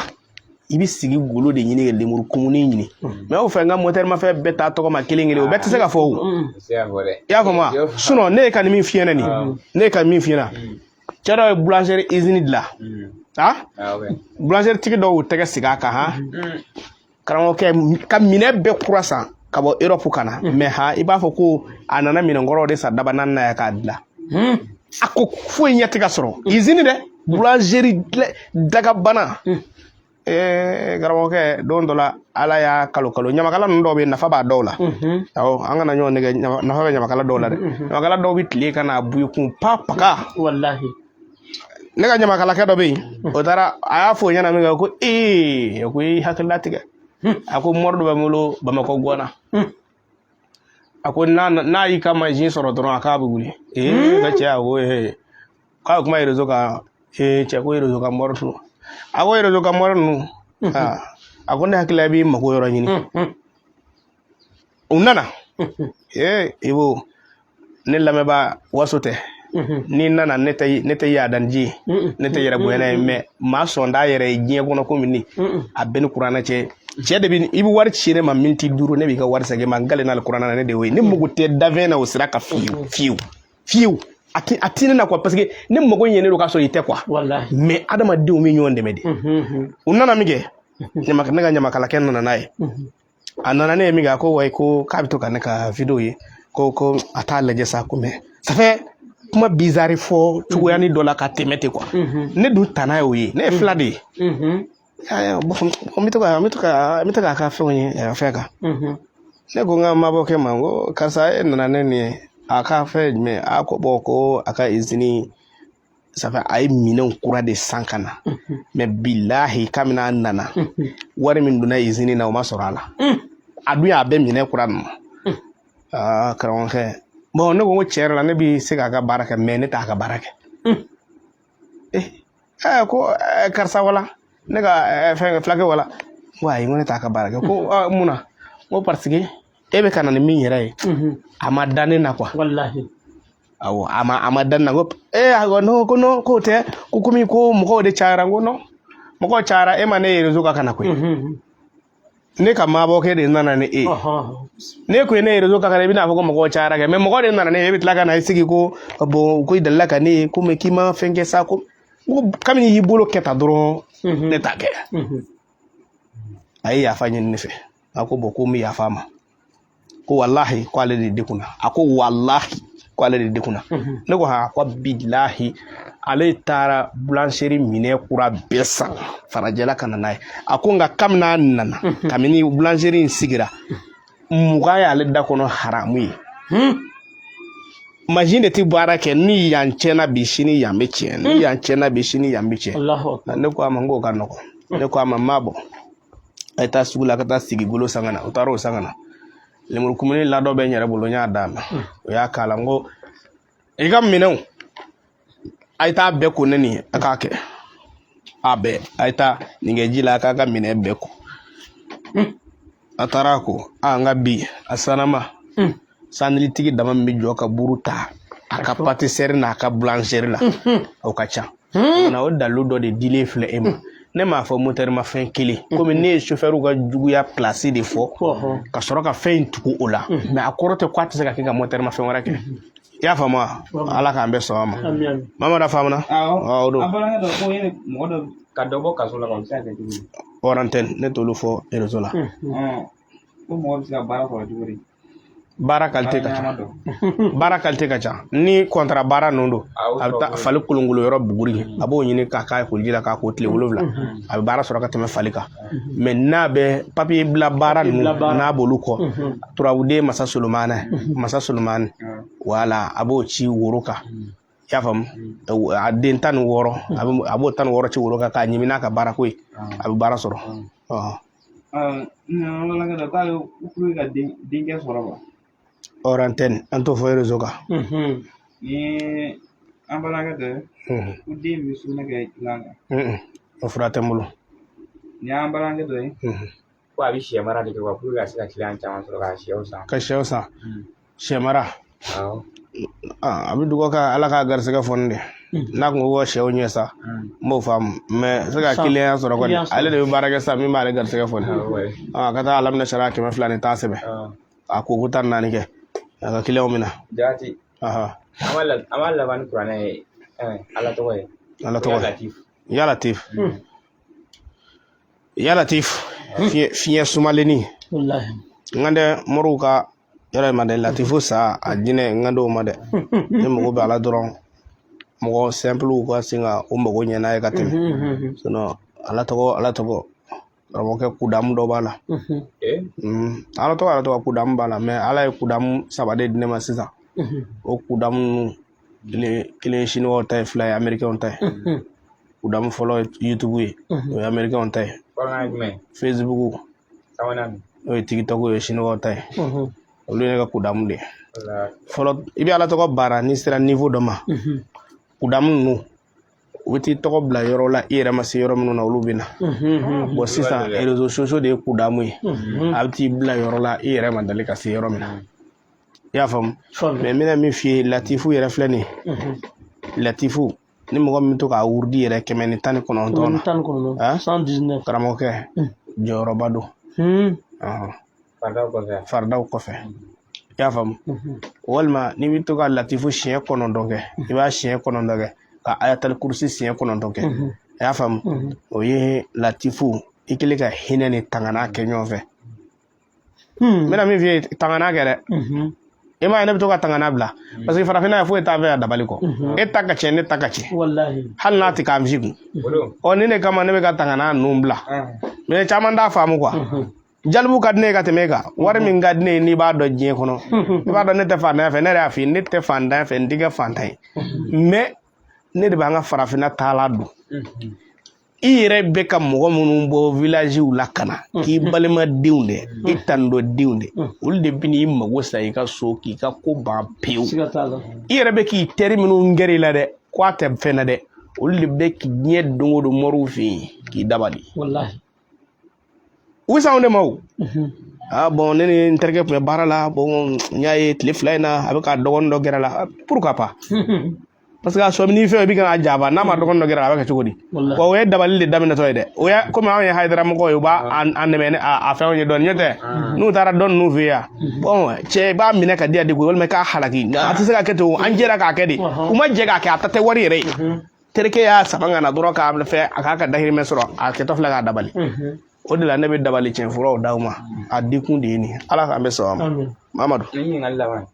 i bɛ sigi golo de ɲini ka lemuru kumuni ɲini. Mais aw fɛ, n ka mɔtɛri ma fɛn bɛɛ taa tɔgɔ ma kelen kelen, o bɛɛ tɛ se ka fɔ o. I y'a faamu wa? Sinon ne ye ka nin min f'i ɲɛna nin, ne ye ka min f'i ɲɛna, cɛ dɔ ye boulangerie usine dilan. Ah, boulangerie tigi dɔw y'u tɛgɛ sigi a kan. Han, karamɔgɔkɛ ka minɛn bɛɛ kura san ka bɔ Europe ka na. Mais han, i b'a fɔ ko a nana minɛnkɔrɔw de san daba naani na yan k'a dilan. A ko foyi ɲɛ tɛ ka sɔrɔ usine dɛ, boulangerie dagabana. Karamɔgɔkɛ, don dɔ la, Ala y'a kalo kalo, ɲamakala ninnu dɔw bɛ yen, nafa b'a dɔw la. Awɔ, an kana ɲɔgɔn nɛgɛ, nafa bɛ ɲamakala dɔw la dɛ. Ɲamakala dɔw bɛ tile ka n'a bu i kun pa paga. Walahi. Ne ka ɲamakalakɛ dɔ bɛ yen, o taara, a y'a fɔ o ɲɛna min kɛ ko ee, ko i hakili latigɛ. A ko mɔri dɔ bɛ n bolo Bamakɔ guwana. A ko n'a y'i ka mansin sɔrɔ dɔrɔn, a k'a bɛ wuli. Ee, ka cɛ, a ko ee, k'a bɛ kuma réseau kan. Ee, cɛ ko réseau kan mɔri ninnu, a ko réseau kan mɔri ninnu, a ko ne hakili la i b'i mako yɔrɔ ɲini. U nana, ee, i b'o ne lamɛnbaa, waso tɛ. N'i nana, ne tɛ yadanji ye, ne tɛ yɛrɛ bonyana ye, mais maa sɔn t'a yɛrɛ ye diɲɛ kɔnɔ komi ne. A bɛɛ ni kuranɛ cɛ, cɛ de bɛ i bɛ wari ci ne ma miniti 5, ne b'i ka wari segin ma. N kalen n'ale kuranɛ na, ne de y'o ye. Ne mago tɛ dafɛn na o sira kan fiyewu fiyewu fiyewu. A ti ne na quoi, parce que ne mago ɲɛnen don k'a sɔrɔ i tɛ quoi. Walahi. Mais adamadenw bɛ ɲɔgɔn dɛmɛ de. U nana min kɛ, ne ka ɲamakalakɛ nana n'a ye. A nana ne ye min kɛ, a ko wayi, ko k'a bɛ to ka ne ka vidéo ye, ko a t'a lajɛ sa, ko mais ça fait kuma bizarre fɔ cogoyanin dɔ la ka tɛmɛ ten quoi. Ne dun tana y'o ye, ne ye fila de ye. Bon, n bɛ to k'a ka fɛnw ye a fɛn kan. Ne ko n ka mabɔkɛ ma, n ko karisa, e nana ne nin ye, a ka fɛn jumɛn? A ko bon, ko a ka usine, ça fait a ye minɛnw kura de san ka na, mais bilahi, kabini a nana, wari min donna usine na, o ma sɔrɔ a la. A dun y'a bɛɛ minɛ kura ninnu. Aa, karamɔgɔkɛ, bon, ne ko tiɲɛ yɛrɛ la, ne bɛ se k'a ka baara kɛ, mais ne t'a ka baara kɛ. Eh. Ko karisa wala ne ka fɛn fulakɛ wala. N ko ayi, n ko ne t'a ka baara kɛ. Ko mun na? N ko parce que e bɛ ka na ni min yɛrɛ ye, a ma da ne na quoi. Wallahi. Awɔ, a ma da ne na. Ko ayiwa, non, ko non, k'o tɛ, ko komi ko mɔgɔw de cayara. N ko non, mɔgɔw cayara, e ma ne ye réseau kan ka na koyi. Ne ka maabɔkɛ de nana ni e ye. Ne ko ne ye réseau kan ka na, i bɛna fɔ ko mɔgɔw cayara kɛ, mais mɔgɔ de nana ne ye, e bɛ tila ka na i sigi ko bon, ko i delila ka ne ye ko mais k'i ma fɛn kɛ sa. Ko kabini i y'i bolo kɛ tan dɔrɔn, ne t'a kɛ. A ye yafa ɲini ne fɛ. A ko bon, ko n bɛ yafa a ma. Ko walahi, ko ale de degunna. A ko walahi, ko ale de degunna. Ne ko ha, ko bilahi, ale taara boulangerie minɛ kura bɛɛ san farajɛla ka na n'a ye. A ko nka kabini a nana, kabini boulangerie in sigira, 20 y'ale da kɔnɔ haramu ye. Mansin de tɛ baara kɛ. Ni yan tiɲɛna bi, sini yan bɛ tiɲɛ. Ni yan tiɲɛna bi, sini yan bɛ tiɲɛ. Allahu akbar. Ne ko a ma, n k'o ka nɔgɔn. Ne ko a ma, n m'a bɔ, a ye taa sugu la ka taa sigi golo san ka na. O taara o san ka na. Lemurukumuni ladɔ bɛ n yɛrɛ bolo, n y'a d'a ma, o y'a k'a la. N ko i ka minɛnw, a ye taa bɛɛ ko ne nin ye, a k'a kɛ a bɛɛ, a ye taa nin kɛ ji la, a k'a ka minɛn bɛɛ ko. A taara ko a n ka bi a sanama sanilitigi dama min bɛ jɔ ka buru ta a ka pâtisserie n'a ka boulangerie la, o ka ca na. O dalilu dɔ de dilen filɛ e ma. Ne m'a fɔ moteur ma fɛn kelen, komi ne ye chauffeur ka juguya place de fɔ ka sɔrɔ ka fɛn in tugu o la, mais a kɔrɔ tɛ ko a tɛ se ka kɛ ka moteur ma fɛn wɛrɛ kɛ. I y'a faamu wa? Ala k'an bɛɛ sɔn a ma. Ami, ami. Mamadu, a faamuna? Awɔ. O don. An balimakɛ dɔ ko yali mɔgɔ dɔ ka dɔ bɔ kaso la, o bɛ se ka kɛ cogo di? Hors antenne, ne t'olu fɔ réseau la. Ko mɔgɔ bɛ se ka baara sɔrɔ cogo di? Baara qualité ka ca. Baara ɲɛnama dɔ. Baara qualité ka ca. Ni contrat baara ninnu don, A, o a bɛ taa sɔrɔ. fali kolonkolon yɔrɔ buguri, a b'o ɲini k'a k'a koliji la k'a ko tile 7, a bɛ baara sɔrɔ ka tɛmɛ fali kan. Mais n'a bɛ papier bila baara ninnu, bila baara. n'a b'olu kɔ, turabuden masa Solomana, masa Solomani, wala a b'o ci woro kan. I y'a faamu? A den 16, a b'o 16 ci woro kan k'a ɲimi n'a ka baarako ye, a bɛ baara sɔrɔ. Ɔhɔn. An balimakɛ dɔ k'ale pour ka denkɛ sɔrɔ quoi. Hors antenne, an t'o fɔ réseau kan. Ni an balimakɛ dɔ ye ko den bɛ sugunɛ kɛ dilan kan. O fura tɛ n bolo. Ni y'an balimakɛ dɔ ye ko a bɛ sɛ mara de kɛ quoi, pour ka se ka client caman sɔrɔ ka sɛw san. Ka sɛw san, sɛ mara. Awɔ. A bɛ dugawu kɛ Ala k'a garisɛgɛ fɔ ne de n'a kun ko ka sɛw ɲɛ sa, n b'o faamu, mais se ka San. client sɔrɔ kɔni, Client sɔrɔ. ale de bɛ baara kɛ sisan min b'ale garisɛgɛ fɔ ne. A ka taa Alamina sariya 210 sɛbɛn, a ko 14 kɛ, a ka client minɛ. Jaati. Aha. An b'a laban ni kuranɛ ye, Ala tɔgɔ ye. Ala tɔgɔ ye. Latif. Ya Latif, ya Latif, fiɲɛ fiɲɛ sumalenni. Wallahi. N ka dɛ moriw ka yɔrɔ in ma dɛ, Latifu sa a jinɛ, n ka d'o ma dɛ. Ne mago bɛ ala dɔrɔn, mɔgɔ simple ka sin ka o mago ɲɛ n'a ye ka tɛmɛ. Sinon Ala tɔgɔ, Ala tɔgɔ, karamɔgɔkɛ, kudamu dɔ b'a la. Ala tɔgɔ, Ala tɔgɔ, kudamu b'a la, mais Ala ye kudamu saba de di ne ma sisan. O kudamu ninnu, kelen kelen ye chinois ta ye, fila ye américain ta ye. Kudamu fɔlɔ ye YouTube ye, o ye américain ta ye. Filanan ye jumɛn? Facebook. Sabanan? N'o ye TikTok ye, chinois ta ye. Olu ye ne ka kudamu de ye. Wala. Fɔlɔ, i bɛ Ala tɔgɔ baara, n'i sera niveau dɔ ma, kudamu ninnu u bɛ t'i tɔgɔ bila yɔrɔ la i yɛrɛ ma se yɔrɔ minnu na, olu bɛ na. Bon, sisan réseaux sociaux de ye kudamu ye, a bɛ t'i bila yɔrɔ la i yɛrɛ ma deli ka se yɔrɔ min na. I y'a faamu? Mais n bɛna min f'i ye, Latifu yɛrɛ filɛ nin ye. Latifu, ni mɔgɔ min bɛ to k'a wurudi yɛrɛ 119 na, 119. Hein? 119. Karamɔgɔkɛ, jɔyɔrɔba don. Ɔhɔn. Faridaw kɔfɛ. Faridaw kɔfɛ, i y'a faamu? Walima n'i bɛ to ka Latifu siɲɛ 9 kɛ, i b'a siɲɛ 9 kɛ ka Ayatal Kurusi siɲɛ 9 kɛ, i y'a faamu? O ye Latifu i kɛlen ka hinɛ ni tangana kɛ ɲɔgɔn fɛ. N bɛna min f'i ye, tangana kɛ dɛ. I m'a ye, ne bɛ to ka tangana bila parce que farafinna ye foyi t'a fɛ a dabali kɔ. E ta ka tiɲɛ, ne ta ka tiɲɛ. Wallahi. Hali n'a tɛ k'an misi kun. Olu. Ɔ, ni ne kama ne bɛ ka tangana ninnu bila, mais caman t'a faamu quoi. Jalibu ka di ne ye ka tɛmɛ e kan. Wari min ka di ne ye, n'i b'a dɔn diɲɛ kɔnɔ, i b'a dɔn ne tɛ fantanya fɛ. Ne yɛrɛ y'a f'i ye, ne tɛ fantanya fɛ, n tɛ kɛ fantan ye, mais ne de b'an ka farafinna taala don. I yɛrɛ bɛ ka mɔgɔ minnu bɔ villagew la ka na k'i balimadenw dɛ, i tandɔdenw dɛ, olu de bɛ n'i mago sa i ka so k'i ka ko ban pewu. Siga t'a la. I yɛrɛ bɛ k'i teri minnu gɛrɛ i la dɛ, ko a tɛ fɛn na dɛ. Olu de bɛ diɲɛ don o don moriw fɛ yen k'i dabali. Wallahi. U bɛ s'anw de ma o. Ah bon, ne ni n terikɛ tun bɛ baara la, bon, n y'a ye tile 2 in na a bɛ ka dɔgɔnin dɔ gɛrɛ la. Pourquoi pas? Parce que a sɔmi ni fɛn i bɛ ka jaba n'a ma dɔgɔnin dɔ gɛrɛ a bɛ kɛ cogo di? Wa o ye dabali de daminɛtɔ ye dɛ. O ye komi anw ye Hayidara mɔgɔw ye, u b'a an dɛmɛ ni a fɛnw ye dɔɔnin. N'o tɛ n'u taara dɔ ninnu fɛ yan, bon, cɛ i b'a minɛ ka di yan de koyi, walima i k'a halaki. Nka a tɛ se ka kɛ ten o, an jɛra k'a kɛ de. U ma jɛ k'a kɛ, a ta tɛ wari yɛrɛ ye. Terikɛ y'a sama ka na dɔrɔn k'a fɛ a k'a ka dahirimɛ sɔrɔ, a kɛtɔ filɛ k'a dabali. O de la ne bɛ dabali tiɲɛ furaw d'aw ma. A dikun de ye nin ye. Ala k'an bɛ sɔn a ma. Mamadu. Ni ɲininkali laban.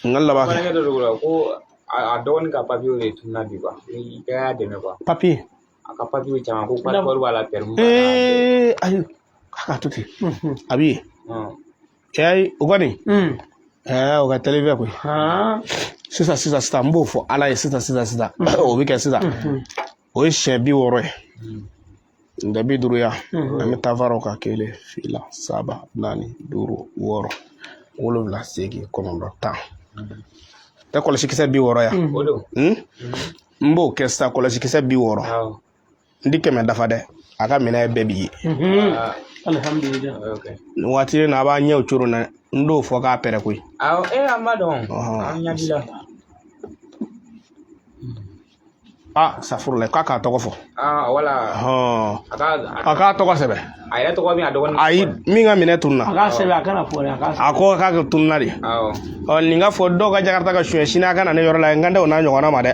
Ɲininkali laban kɛ. Baarakɛ dɔ de ko ko a dɔgɔnin ka papiyew de tununna bi quoi. I ka y'a dɛmɛ quoi. Papiye? A ka papiyew caman ko passeport b'a la, permis b'a la. Ee ayi, k'a ka to ten. A bɛ yen. Ayi, o kɔni. Ɛɛ o ka teli fɛ koyi. Sisan sisan sisan n b'o fɔ Ala ye sisan sisan sisan. O bɛ kɛ sisan. O ye siɲɛ 60 ye. N tɛ 50 ya. An bɛ taa fara o kan 1 2 3 4 5 6 7 8 9 10. Tɛ kɔlɔsi kisɛ 60 ya. O don. N b'o kɛ sisan kɔlɔsi kisɛ 60. N ti 100 dafa dɛ. A ka minɛn bɛɛ b'i ye. Alhamdulillah. Nin waati in na a b'a ɲɛw coro na n t'o fɔ k'a pɛrɛ koyi. Awɔ, an b'a dɔn. An ɲɛ b'i la. Ah, safurula k'a k'a tɔgɔ fɔ. Ah, wala. A k'a tɔgɔ sɛbɛn. A yɛrɛ tɔgɔ min a dɔgɔnin. Ayi, min ka minɛ tununna. A k'a sɛbɛn, a kana fɔ dɛ, a k'a sɛbɛn. A ko k'a tununna de. Awɔ. Ɔ, nin ka fɔ dɔw ka Jakarta ka suɲɛ sini a ka na ne yɔrɔ la, n kan tɛ o n'a ɲɔgɔnna ma dɛ.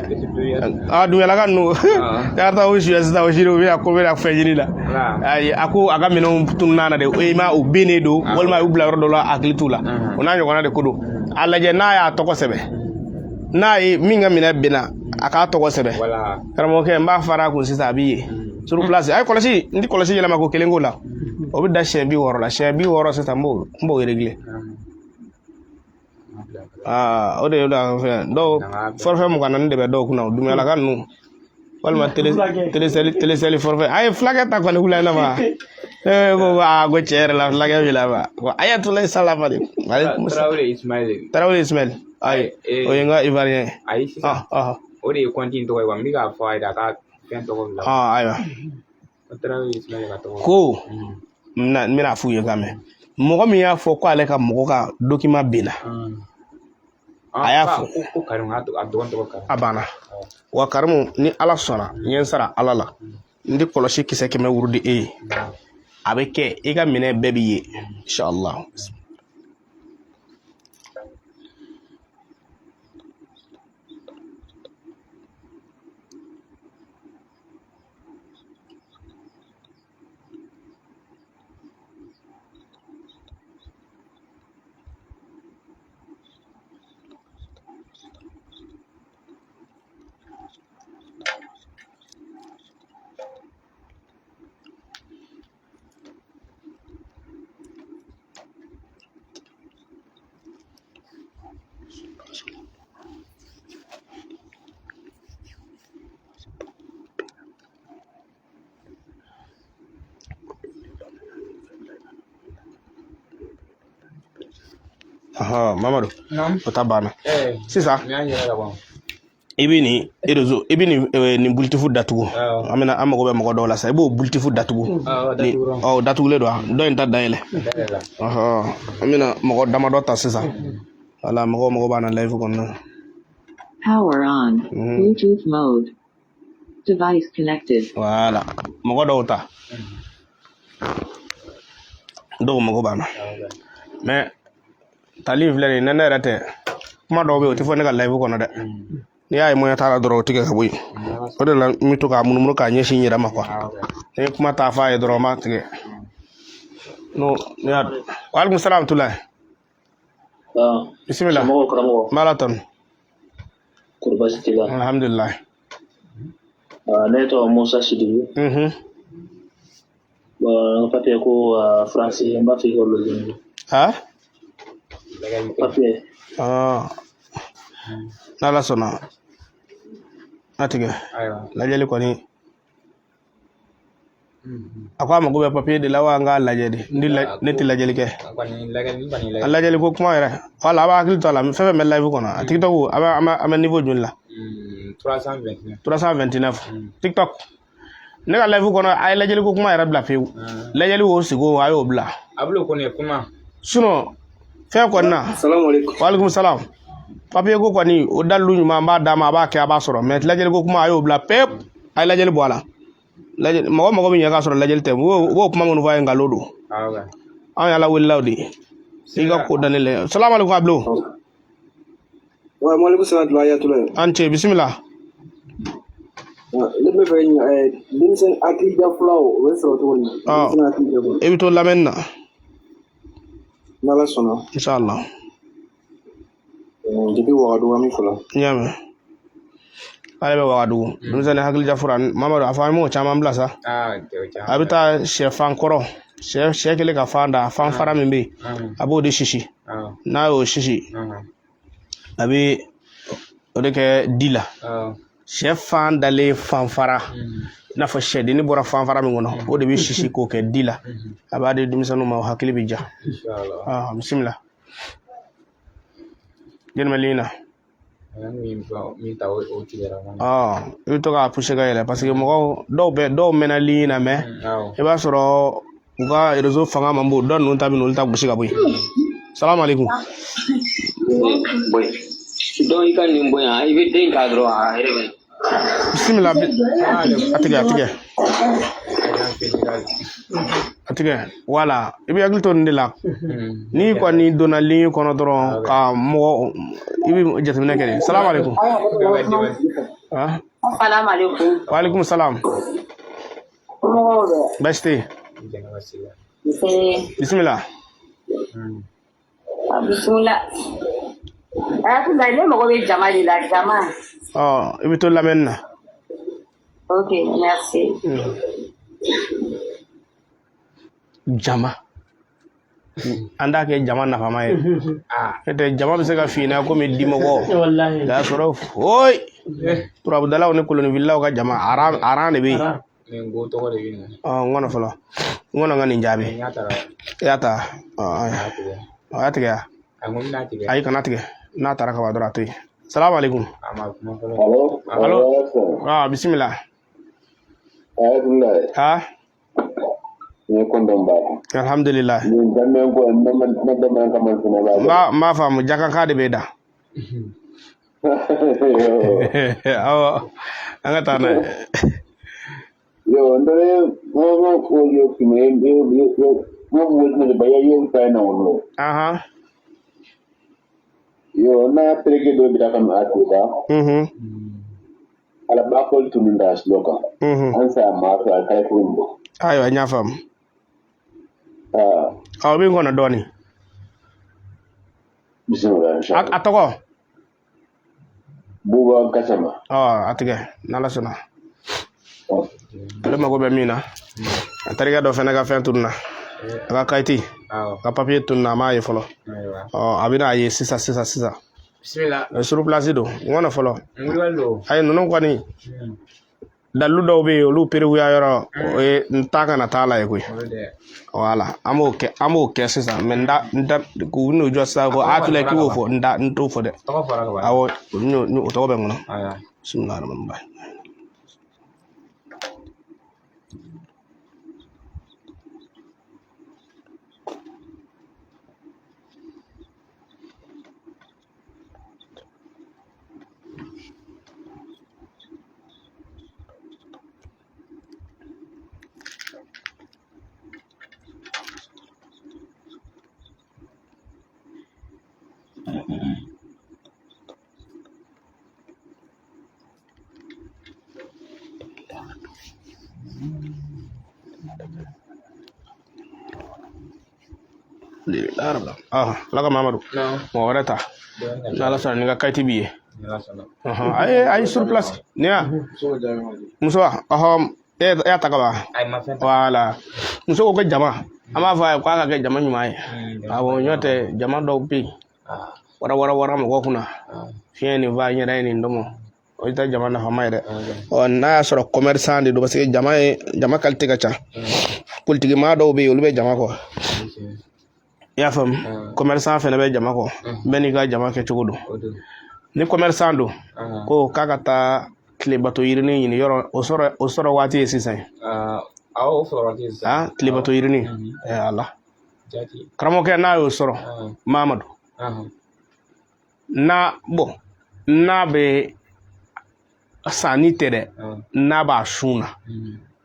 Ah, Dunyalaka ninnu. Jakarta o suɲɛ sisan o sini u bɛna ko bɛna fɛn ɲini la. Ayi, a ko a ka minɛnw tununna na de, i ma u binnen don walima a y'u bila yɔrɔ dɔ la, a hakili t'u la. O n'a ɲɔgɔnna de ko don. A lajɛ n'a y'a tɔgɔ sɛbɛn. N'a ye min ka minɛ binna, a k'a tɔgɔ sɛbɛn. Karamɔgɔkɛ, n b'a fara a kun sisan a b'i ye sur place. A ye kɔlɔsi, n ti kɔlɔsi yɛlɛma ko kelen ko la. O bɛ da siɲɛ 60 la. Siɲɛ 60 sisan n b'o réglé. Aa, o de ye la fɛn dɔw forfait 24 de bɛ dɔw kunna o Dunyalaka ninnu. Walima télécell forfait. A ye fulakɛ ta kɔni wula in na ma. Ne ko aa, ko tiɲɛ yɛrɛ la fulakɛ b'i la ma. Ko ayatollah salama de. Tarawele Ismaël. Tarawele Ismaël. Ayi, o ye n ka Ivoirien ye. Ayi sisan. O de ye compte in tɔgɔ ye wa n bɛ k'a fɔ a ye de a ka fɛn tɔgɔ bila. Ayiwa. Tarawele Ismaël ka tɔgɔ. Ko n bɛna f'u ye ka mɛn. Mɔgɔ min y'a fɔ ko ale ka mɔgɔ ka document binna. A y'a fɔ. Ko Karimu, a dɔgɔnin tɔgɔ Karimu. A banna. Wa Karimu, ni Ala sɔnna, n ye n sara Ala la. N tɛ kɔlɔsi kisɛ 100 wurudi e ye. A bɛ kɛ i ka minɛn bɛɛ b'i ye. Inshallah. Mamadu, o ta banna sisan. I bɛ nin réseau, i bɛ nin Bluetooth datugu. An bɛna an mago bɛ mɔgɔ dɔw la sisan, i b'o Bluetooth datugu. Ɔ, datugulen don wa? Dɔ in ta dayɛlɛ. An bɛna mɔgɔ damadɔ ta sisan. Wala mɔgɔw mago b'an na live kɔnɔna. Power on. Bluetooth mode. Device connected. Voilà. Mɔgɔ dɔw ta. Dɔw mago b'an na. Mais tali in filɛ nin ye, ne yɛrɛ tɛ. Kuma dɔw bɛ yen o tɛ fɔ ne ka live kɔnɔ dɛ. N'i y'a ye moyen t'a la dɔrɔn o tigɛ ka bɔ yen. O de la n bɛ to k'a munumunu k'a ɲɛsin n yɛrɛ ma quoi. Ni ye kuma ta f'a ye dɔrɔn n b'a tigɛ. N'o ne y'a. Walekum salam tulayi. Bisimila. Somɔgɔw karamɔgɔ. N b'Ala tanu. Kɔri baasi t'i la? Alhamdulilayi. Ne tɔgɔ Musa Sidibe. Bon, n ka papier ko français, n b'a fɛ i ka olu ɲini. Ha? Papier. N'Ala sɔnna. A tigɛ. Lajɛli kɔni. A ko a mago bɛ papier de la wa an k'a lajɛ de. Ne tɛ lajɛli kɛ. A lajɛli ko kuma yɛrɛ. Wala a b'a hakili to a la, fɛn fɛn bɛ live kɔnɔ. A tigi tɔgɔ a bɛ an bɛ niveau joli la? 329. 329 TikTok. Ne ka live kɔnɔ a ye lajɛli ko kuma yɛrɛ bila pewu. Lajɛli o sigi o a y'o bila. Ablo Kone kuma. Sinon fɛn kɔni na. Salamu alaikum. Waaleykum salam. Papier ko kɔni o dalilu ɲuman an b'a d'a ma, a b'a kɛ, a b'a sɔrɔ, mais lajɛli ko kuma a y'o bila pewu, a ye lajɛli bɔ a la. Lajɛli mɔgɔ mago bɛ ɲɛ k'a sɔrɔ lajɛli tɛ, u b'o kuma minnu fɔ a ye nkalon don. Awɔ. Anw ye Ala welelaw de ye. I ka ko da ne la. Salamu alaikum Ablo. Wa maaleykum salaam tula ayatollah. An ce bisimila. Ne bɛ fɛ denmisɛn hakili furaw o bɛ sɔrɔ cogo di? Denmisɛn hakili ja fura. I bɛ to lamɛnni na. N'Ala sɔnna. Inshallah. Depuis Wagadugu an bɛ fɔlɔ. N y'a mɛn. Ale bɛ Wagadugu. Denmisɛnnin hakili ja fura Mamadu a fɔ an b'o caman bila sa. A bɛ taa sɛfan kɔrɔ. Sɛ kɛlen ka fan da, fan fara min bɛ yen, a b'o de sisi. N'a y'o sisi, a bɛ o de kɛ di la. Sɛ fan dalen fan fara, i n'a fɔ sɛdennin bɔra fan fara min kɔnɔ, o de bɛ sisi k'o kɛ di la. A b'a di denmisɛnninw ma, o hakili bɛ ja. Bisimila. Jɛnɛ bɛ na. I bɛ to k'a pousser ka yɛlɛ parce que mɔgɔw dɔw mɛnna ligne na, mais i b'a sɔrɔ u ka réseau fanga man bon, dɔw ninnu ta bɛ n'olu ta gosi ka bɔ yen. Salamu alaikum. Donc i ka nin bonya, i bɛ den ta dɔrɔn a yɛrɛ bɛ. Bisimila. A tigɛ. A tigɛ. Voilà, i bɛ hakili to nin de la. N'i kɔni donna ligne kɔnɔ dɔrɔn ka mɔgɔ i bɛ jateminɛ kɛ de. Salamu alaikum. Salamu alaikum. Wa alaikum salam. Baasi tɛ yen. Bisimila. Bisimila. Ayatollah, ne mago bɛ jama de la, jama. I bɛ to lamɛnni na. Ok, merci. Jama. An t'a kɛ jama nafama ye. N'o tɛ jama bɛ se ka f'i ɲɛna komi dimɔgɔ. Wallahi. K'a sɔrɔ foyi. Turabudalaw ni kolonifililaw ka jama aran de bɛ yen. N ko tɔgɔ de bɛ yen. N kɔnɔ fɔlɔ. N kɔnɔ ka nin jaabi. N y'a ta. I y'a ta. A y'a tigɛ. Ayi, kana tigɛ. N'a taara ka ban dɔrɔn a to yen. Salamu alaikum. Allo. Allo. Bisimila. Ayatollah. Ha. N ye kɔntɔn ba. Alhamdulillah. Nin daminɛ ko ne bamanankan ma fana b'a. N b'a faamu, jakankan de bɛ da. Awɔ, an ka taa n'a ye. Yo, n tɛ n ko ye tun ye n ko ba ye ta na wolo. Ahan. Yo, n'a tereke dɔ bira ka na a tuba. Ala b'a fɔ tun da sulo kan. An sa maa fɛ a ka ko in bɔ. Ayiwa, n y'a faamu. Awɔ, bɛ n kɔnɔ dɔɔnin. Bisimila. A tɔgɔ? Buba Gasama. A tigɛ, n'Ala sɔnna. Ale mago bɛ min na, a terikɛ dɔ fana ka fɛn tununna. A ka kayiti, a ka papiye tununna, a m'a ye fɔlɔ. A bɛna a ye sisan. Bisimila. Sur place don, n kɔnɔ fɔlɔ. Wulibali don. Ayi, ninnu kɔni, dalilu dɔw bɛ yen, olu perewuya yɔrɔ, o ye n ta kana taa la ye koyi. Voilà, an b'o kɛ sisan, mais n da k'u n'u jɔ sisan ko a tula k'i b'o fɔ, n t'o fɔ dɛ. Tɔgɔ fɔra ka ban. Awɔ, o tɔgɔ bɛ n kɔnɔ. Bisimilahi rahmani rahim. Ala ka Mamadu mɔgɔ wɛrɛ ta n'Ala sɔnna ni ka kayiti b'i ye. A ye sur place ni ya muso wa e y'a ta ka ban. Voilà, muso ko jama, an b'a fɔ a ye k'a ka kɛ jama ɲuman ye. Awɔ, n'o tɛ jama dɔw bɛ yen wara mɔgɔ kunna fiɲɛ nin fa n yɛrɛ ye nin dɔmɔ, o tɛ jama nafama ye dɛ. N'a y'a sɔrɔ commerçant de don, parce que jama ye jama qualité ka ca. Politique maa dɔw bɛ yen, olu bɛ jama kɔ. I y'a faamu, commerçant fɛnɛ bɛ jama kɔ, bɛɛ n'i ka jama kɛcogo don. Ni commerçant don, ko k'a ka taa tilebato yirinin ɲini yɔrɔ, o sɔrɔ waati ye sisan ye. Awɔ, o sɔrɔ waati ye sisan. Ah, tilebato yirinin, ala. Jati. Karamɔgɔkɛ, n'a y'o sɔrɔ, Mamadu, n'a bɔn, n'a bɛ sanni tɛ dɛ, n'a b'a sun na,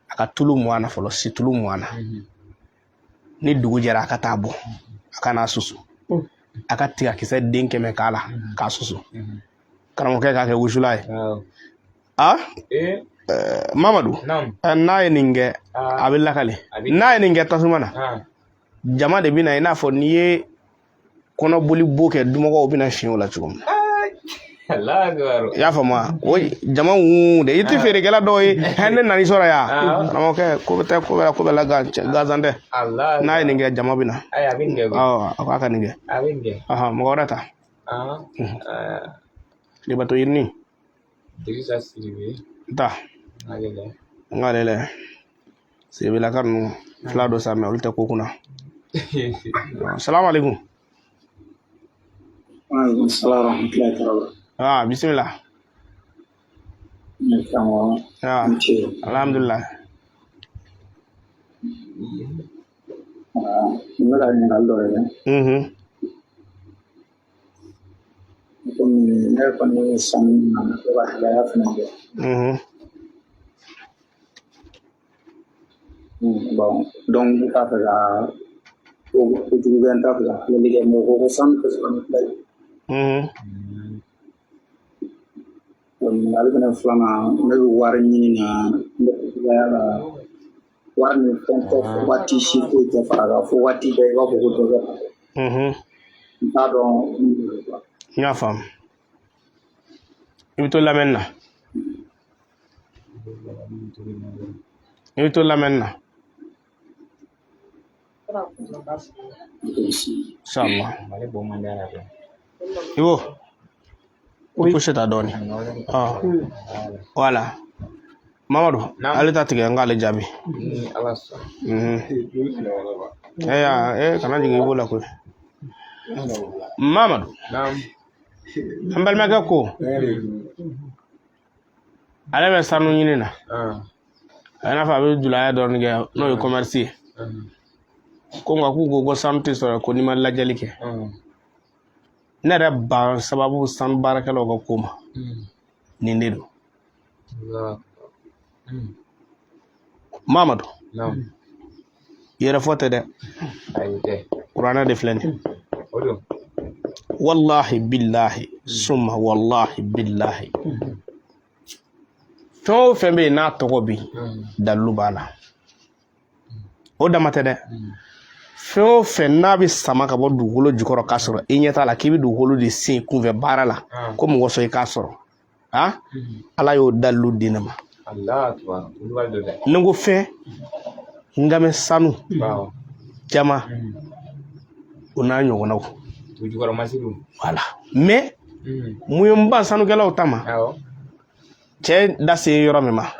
a ka tulu 20 na fɔlɔ, situlu 20 na. Ni dugu jɛra, a ka taa bɔ, a ka n'a susu, a ka tigakisɛ den 100 k'a la k'a susu. Karamɔgɔkɛ, k'a kɛ wusula ye. A Mamadu, n'a ye nin kɛ, a bɛ lakale. N'a ye nin kɛ tasuma na, jama de bɛ na, i n'a fɔ n'i ye kɔnɔboli bo kɛ, dumɔgɔw bɛna siɲɛ o la cogo min na. I y'a faamu wa? O jama wuu de, i tɛ feerekɛla dɔw ye hɛn, ne nan'i sɔrɔ yan, karamɔgɔkɛ, ko bɛ taa ko bɛ la, ko bɛ la, gansan tɛ. N'a ye nin kɛ, jama bɛ na. Awɔ, a ko a ka nin kɛ. Mɔgɔ wɛrɛ ta. Tilebato yirinin. Ta n k'ale lajɛ. Siribelaka ninnu fila dɔ sa, mɛ olu tɛ ko kunna. Salamu aleykum. Waaleykum salaam wa rahmatulahi taala. Ah, bisimila. Ne karamɔgɔ. Ah, Ni ce. Alhamdulilah. N bɛ ka ɲininkali dɔ kɛ. Komi ne kɔni ye sanu na, ne bɛ ka hidaya fana kɛ. Bon, donc n t'a fɛ ka kojugu kɛ, n t'a fɛ ka filɛli kɛ, mɔgɔ ko ko sanu tɛ sɔrɔ ni filɛ ye. Bon, ɲininkali fɛnɛ filanan, ne bɛ wari ɲini na, n bɛ hidaya la, wari ni fɛn tɛ, waati si foyi tɛ fara kan, fo waati bɛɛ i b'a fɔ ko dɔ bɛ. N t'a dɔn min don quoi. N y'a faamu. I bɛ to lamɛnni na, i bɛ to lamɛnni na, inshallah. I b'o i pousse ta dɔɔni. Voilà, Mamadu, ale ta tigɛ, n k'ale jaabi. E kana jigin i b'o la koyi. Mamadu, an balimakɛ ko ale bɛ sanu ɲini na, a n'a fɔ a bɛ julaya dɔɔni kɛ, n'o ye commerce ye. Ko nka k'u ko ko sanu tɛ sɔrɔ ko n'i ma lajɛli kɛ. Ne yɛrɛ ban sababu sanu baarakɛlaw ka ko ma, nin de don. Mamadu, yɛrɛ fɔ tɛ dɛ, kuranɛ de filɛ nin. Wallahi billahi summa wallahi billahi, fɛn o fɛn bɛ yen n'a tɔgɔ bɛ yen, dalilu b'a la. O dama tɛ dɛ, fɛn o fɛn n'a bɛ sama ka bɔ dugukolo jukɔrɔ k'a sɔrɔ i ɲɛ t'a la, k'i bɛ dugukolo de sen kunfɛ baara la, ko mɔgɔ sɔn i k'a sɔrɔ, ah, Ala y'o dalilu di ne ma. Ni n ko fɛn n kan bɛ sanu, jama, o n'a ɲɔgɔnnaw. Voilà, mais mun ye n ban sanukɛlaw ta ma? Cɛ da se yɔrɔ min ma,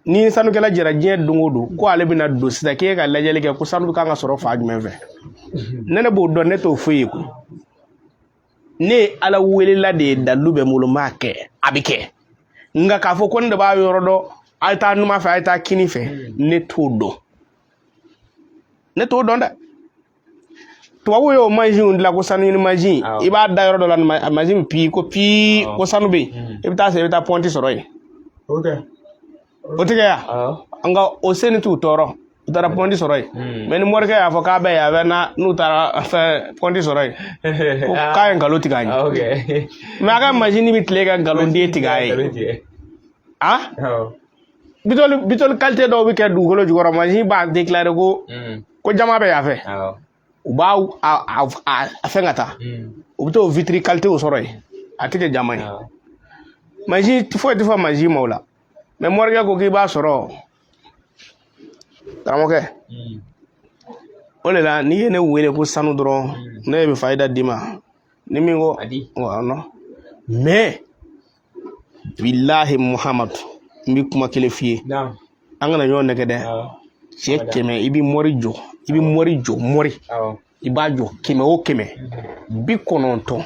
ni sanukɛla jɛra diɲɛ don o don ko ale bɛna don sisan k'e ka lajɛli kɛ ko sanu kan ka sɔrɔ fan jumɛn fɛ, ne b'o dɔn, ne t'o foyi ye koyi. Ne ye Ala welela de ye, dalilu bɛ n bolo, n b'a kɛ, a bɛ kɛ. Nka k'a fɔ ko ne de b'a yɔrɔ dɔn, a ye taa numan fɛ, a ye taa kini fɛ, ne t'o dɔn, ne t'o dɔn dɛ. Tubabuw y'o mansinw dilan ko sanu ɲini mansin, i b'a da yɔrɔ dɔ la, mansin bɛ pii ko pii ko sanu bɛ yen, i bɛ taa se, i bɛ taa pɔnti sɔrɔ yen. O tɛ kɛ yan nka o sen t'u tɔɔrɔ, u taara pɔnti sɔrɔ yen. Mɛ ni morikɛ y'a fɔ k'a bɛ yan, a bɛ na, n'u taara fɛn pɔnti sɔrɔ yen, ko k'a ye nkalon tigɛ a ye. Mɛ a ka mansin bɛ tile ka nkalon den tigɛ a ye. Ah, bitɔli qualité dɔw bɛ kɛ dugukolo jukɔrɔ, mansin b'a déclarer ko jama bɛ yan fɛ, u b'a a fɛn ka taa, u bɛ t'o vitre qualité sɔrɔ yen, a tɛ kɛ jama ye. Mansin foyi tɛ fɔ mansin ma o la. Mɛ morikɛ ko k'i b'a sɔrɔ, karamɔgɔkɛ, o de la n'i ye ne wele ko sanu dɔrɔn, ne bɛ fayida d'i ma ni min ko non. Mais bilahi Muhamadu, n bɛ kuma kelen f'i ye, an kana ɲɔgɔn nɛgɛ dɛ. Cɛ 100, i bɛ mɔri jɔ, i bɛ mɔri jɔ, mɔri. I b'a jɔ 100 o 100, 97,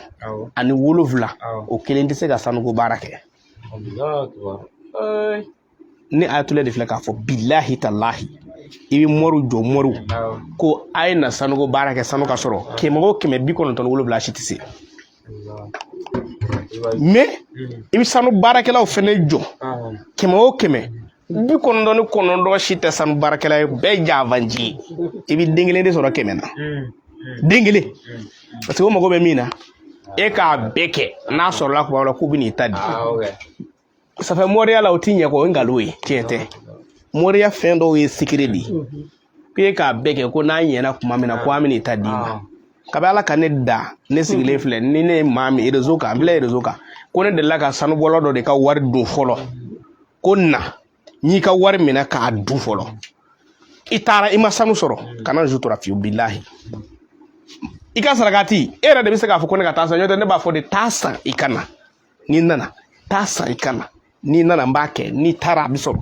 o kelen tɛ se ka sanuko baara kɛ. Ne Ayatollah de filɛ k'a fɔ, bilahi talahi, i bɛ moriw jɔ, moriw ko a ye na sanuko baara kɛ, sanu ka sɔrɔ, 100 o 100, 97 si tɛ se. Mais i bɛ sanu baarakɛlaw fɛnɛ jɔ, 100 o 100, 99 si tɛ sanu baarakɛla ye, bɛɛ javanji ye. I bɛ den kelen de sɔrɔ 100 na, den kelen, parce que o mago bɛ min na, e k'a bɛɛ kɛ, n'a sɔrɔla kuma dɔ la k'u bɛ n'i ta di. Ça fait moriya la, o ti ɲɛ kɔ, o ye nkalon ye, tiɲɛ tɛ. Moriya fɛn dɔw ye secret de ye, k'e k'a bɛɛ kɛ, ko n'a ɲɛna kuma min na, ko an bɛ n'i ta d'i ma. Kabi Ala ka ne da, ne sigilen filɛ ni ne ye maa min réseau kan, n filɛ réseau kan, ko ne delila ka sanubɔla dɔ de ka wari dun fɔlɔ, ko na n y'i ka wari minɛ k'a dun fɔlɔ, i taara i ma sanu sɔrɔ, kana sutura fiyewu. Bilahi, i ka sarakati, e yɛrɛ de bɛ se k'a fɔ ko ne ka taa san, n'o tɛ ne b'a fɔ de taa san i ka na, n'i nana taa san i ka na, n'i nana n b'a kɛ, n'i taara a bɛ sɔrɔ,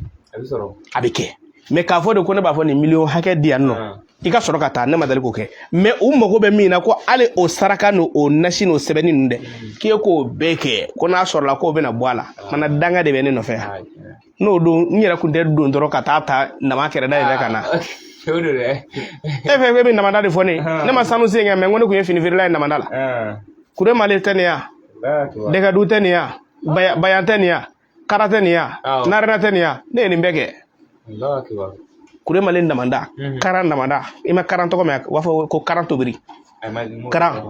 a bɛ kɛ. Mais k'a fɔ de ko ne b'a fɔ nin miliyɔn hakɛ di yan nɔ, i ka sɔrɔ ka taa, ne ma deli k'o kɛ. Mais u mago bɛ min na, ko hali o saraka n'o o nasi n'o sɛbɛnni ninnu dɛ, k'e k'o bɛɛ kɛ, ko n'a sɔrɔla k'o bɛna bɔ a la, mana danga de bɛ ne nɔfɛ yan. N'o don, n yɛrɛ kun tɛ don dɔrɔn ka taa ta nama kɛrɛda yɛrɛ ka na. E fɛ e bɛ namada de fɔ ne ye, ne ma sanu sen kɛ, mais n ko ne kun ye fini feerela ye namada la. Kuremale tɛ nin ya, dɛgɛdu tɛ nin ya, bayan tɛ nin ya, kara tɛ nin ya, narena tɛ nin ya, ne ye nin bɛɛ kɛ. Kuremale namada, karan namada, i ma karan tɔgɔ mɛn? U b'a fɔ ko karan tobiri karan.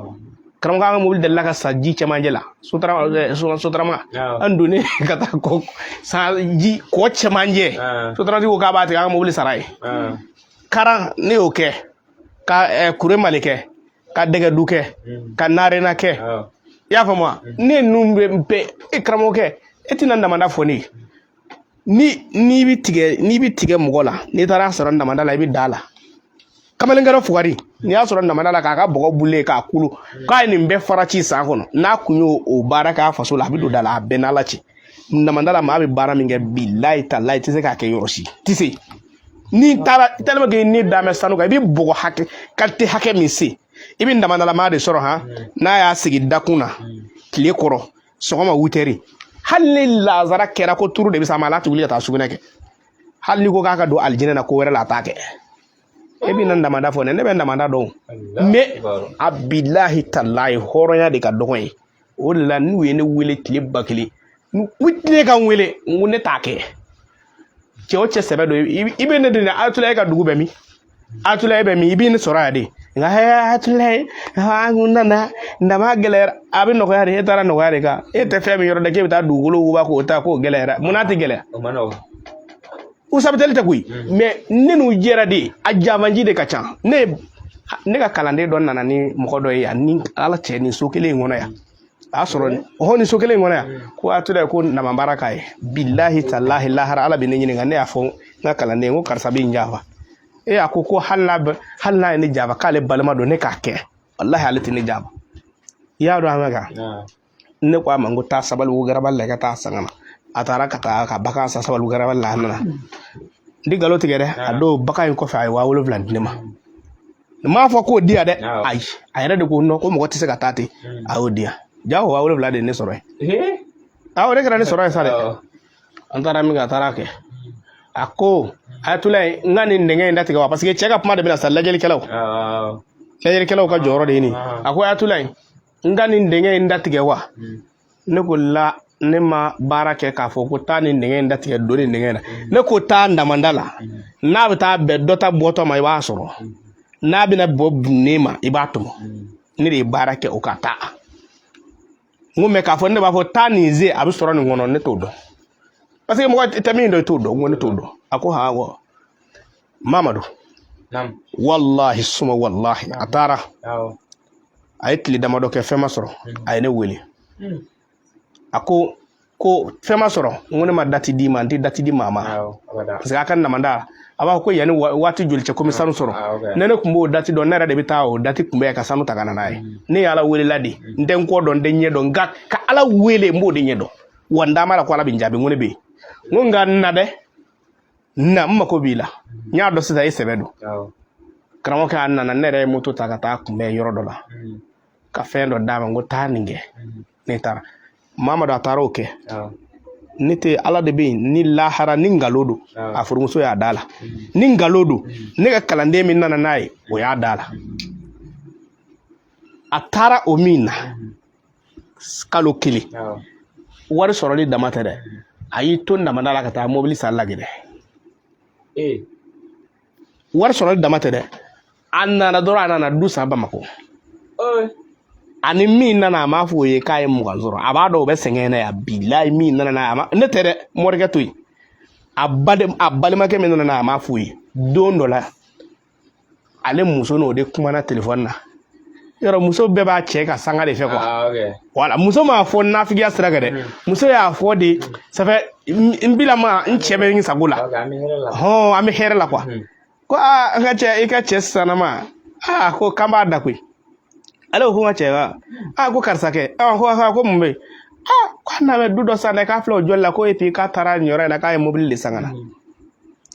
Karamɔgɔ, an ka mobili delila ka sa ji cɛmancɛ la, sotarama, an donnen ka taa kɔ san ji kɔ cɛmancɛ, sotaramati ko k'a b'a tigɛ, an ka mobili sara ye. Karan ne y'o kɛ, ka Kuremale kɛ, ka dɛgɛdu kɛ, ka narena kɛ, i y'a faamu wa? Ne ninnu bɛ bɛɛ. E karamɔgɔkɛ, e tɛna namada fɔ ne ye. Ni n'i bɛ tigɛ, n'i bɛ tigɛ mɔgɔ la, n'i taara sɔrɔ namada la, i bɛ da la. Kamalenkɛrɛ fugari, n'i y'a sɔrɔ namada la k'a ka bɔgɔ bulen k'a kulu, k'a ye nin bɛɛ fara ci san kɔnɔ, n'a kun y'o o baara k'a faso la, a bɛ don da la, a bɛɛ n'Ala cɛ. Namada la, maa bɛ baara min kɛ, bilayi talayi, i tɛ se k'a kɛ yɔrɔ si, tɛ se. N'i taara tellement que n'i dan bɛ sanu kan, i bɛ bɔgɔ hakɛ qualité hakɛ min se, i bɛ namadalama de sɔrɔ han, n'a y'a sigi dakun na tile kɔrɔ, sɔgɔma 8h, hali ni lazara kɛra ko turu de bɛ s'a ma, ala tɛ wuli ka taa sugunɛ kɛ. Hali n'i ko k'a ka don alijinɛ na ko wɛrɛ la, a t'a kɛ. E bɛ na namada fɔ ne, ne bɛ namada dɔn, mais a bilahi talahi, hɔrɔnya de ka dɔgɔ ye. O de la n'u ye ne wele tile 1000, u tile ka n wele, n ko ne t'a kɛ. Cɛ o cɛ sɛbɛ don, i bɛ ne de Ayatollah, e ka dugu bɛ min? Ayatollah e bɛ min? I bɛ ne sɔrɔ yan de. Nka Ayatollah, an kun nana nama gɛlɛyara, a bɛ nɔgɔya de. E taara nɔgɔya de kan, e tɛ fɛn min yɔrɔ dɛ, k'e bɛ taa dugukolo wuguba k'o ta k'o gɛlɛyara, munna tɛ gɛlɛya? U sabuteli tɛ koyi, mais ne n'u jɛra de, a jamanji de ka ca. Ne ka kalanden dɔ nana ni mɔgɔ dɔ ye yan, ni Ala cɛ, nin so kelen in kɔnɔ yan, a y'a sɔrɔ ɔhɔn nin so kelen in kɔnɔ yan, ko a tora ko nama baara k'a ye. Bilahi talahi, lahara Ala bɛ ne ɲininka. Ne y'a fɔ n ka kalanden ko karisa bɛ n janfa. E a ko ko hali n'a ye ne janfa, k'ale balima don, ne k'a kɛ, walahi ale tɛ ne janfa. I y'a dɔn an ka kan. Ne ko a ma, n ko taa Sabalibugu garabali la, i ka taa san ka na. A taara ka taa ka bagan san Sabalibugu garabali la, a nana. N tɛ nkalon tigɛ dɛ, a don bagan in kɔfɛ, a ye 7000 di ne ma. N m'a fɔ k'o di yan dɛ, ayi, a yɛrɛ de ko non, ko mɔgɔ tɛ se ka taa ten, a y'o di yan. Ja o 7000 de ye ne sɔrɔ yen. Awɔ, o de kɛra ne sɔrɔ yen sa dɛ. An taara min kɛ, a taara kɛ. A ko Ayatollah, n ka nin dingɛ in datigɛ wa? Parce que cɛ ka kuma de bɛna sa, lajɛlikɛlaw, lajɛlikɛlaw ka jɔyɔrɔ de ye nin. A ko Ayatollah, n ka nin dingɛ in datigɛ wa? Ne ko la, ne ma baara kɛ k'a fɔ ko taa nin dingɛ in datigɛ, don nin dingɛ in na. Ne ko taa namanda la, n'a bɛ taa bɛn dɔ ta bɔtɔ ma, i b'a sɔrɔ, n'a bɛna bɔ bunnen ma, i b'a tɔmɔ. Ne de ye baara kɛ o ka taa. N ko mais k'a fɔ ne b'a fɔ taa nin ze, a bɛ sɔrɔ nin kɔnɔ, ne t'o dɔn, parce que mɔgɔ tɛ min dɔn, i t'o dɔn. N ko ne t'o dɔn. A ko ha wa Mamadu, walahi suma walahi, a taara, a ye tile damadɔ kɛ, fɛn ma sɔrɔ. A ye ne wele, a ko ko fɛn ma sɔrɔ. N ko ne ma date d'i ma, n tɛ date di maa ma, parce que a ka namada, a b'a fɔ ko yanni waati joli cɛ ko n bɛ sanu sɔrɔ. Ne tun b'o date dɔn, ne yɛrɛ de bɛ taa o date kunbɛn ka sanu ta ka na n'a ye. Ne ye Ala welela de, n tɛ n kɔ dɔn, n tɛ ɲɛ dɔn, nka ka Ala wele, n b'o de ɲɛ dɔn. Wa n d'a la ko Ala bɛ n jaabi. N ko ne bɛ yen, n ko nka na dɛ, na, n mako b'i la. N y'a dɔn sisan e sɛbɛ don. Karamɔgɔkɛ, a nana, ne yɛrɛ ye moto ta ka taa kunbɛn yɔrɔ dɔ la ka fɛn dɔ d'a ma. N ko taa nin kɛ. Ne taara, Mamadu, a taara o kɛ. Ne tɛ, Ala de bɛ yen ni lahara. Ni nkalon don, a furumuso y'a da la. Ni nkalon don, ne ka kalanden min nana n'a ye, o y'a da la. A taara o min na, kalo kelen, wari sɔrɔli dama tɛ dɛ, a y'i to namada la ka taa mobili san Laginɛ. Wari sɔrɔli dama tɛ dɛ, a nana dɔrɔn, a nana du san Bamakɔ. Ani min nana, a m'a fɔ o ye k'a ye 20 sɔrɔ. A b'a dɔn o bɛ sɛgɛn na yan. Bilayi, min nana n'a ye, a ma ne tɛ dɛ, morikɛ to yen, a balimakɛ min nana n'a ye, a m'a fɔ o ye. Don dɔ la, ale muso n'o de kumana telefɔni na. Yɔrɔ muso bɛɛ b'a cɛ ka sanga de fɛ quoi. Wala muso m'a fɔ nafigiya sira kan dɛ, muso y'a fɔ de, ça fait n bilama n cɛ bɛ n sago la, hɔn, an bɛ hɛrɛ la quoi. Ko aa, n ka cɛ, i ka cɛ sanama, aa, ko k'an b'a da koyi. Ale ko ko n ka cɛ wa, aa, ko karisa kɛ, aa, ko ko mun bɛ yen? Aa, ko a nana du dɔ san dɛ, k'a filɛ o jɔli la ko, et puis k'a taara nin yɔrɔ in na, k'a ye mobili de san ka na.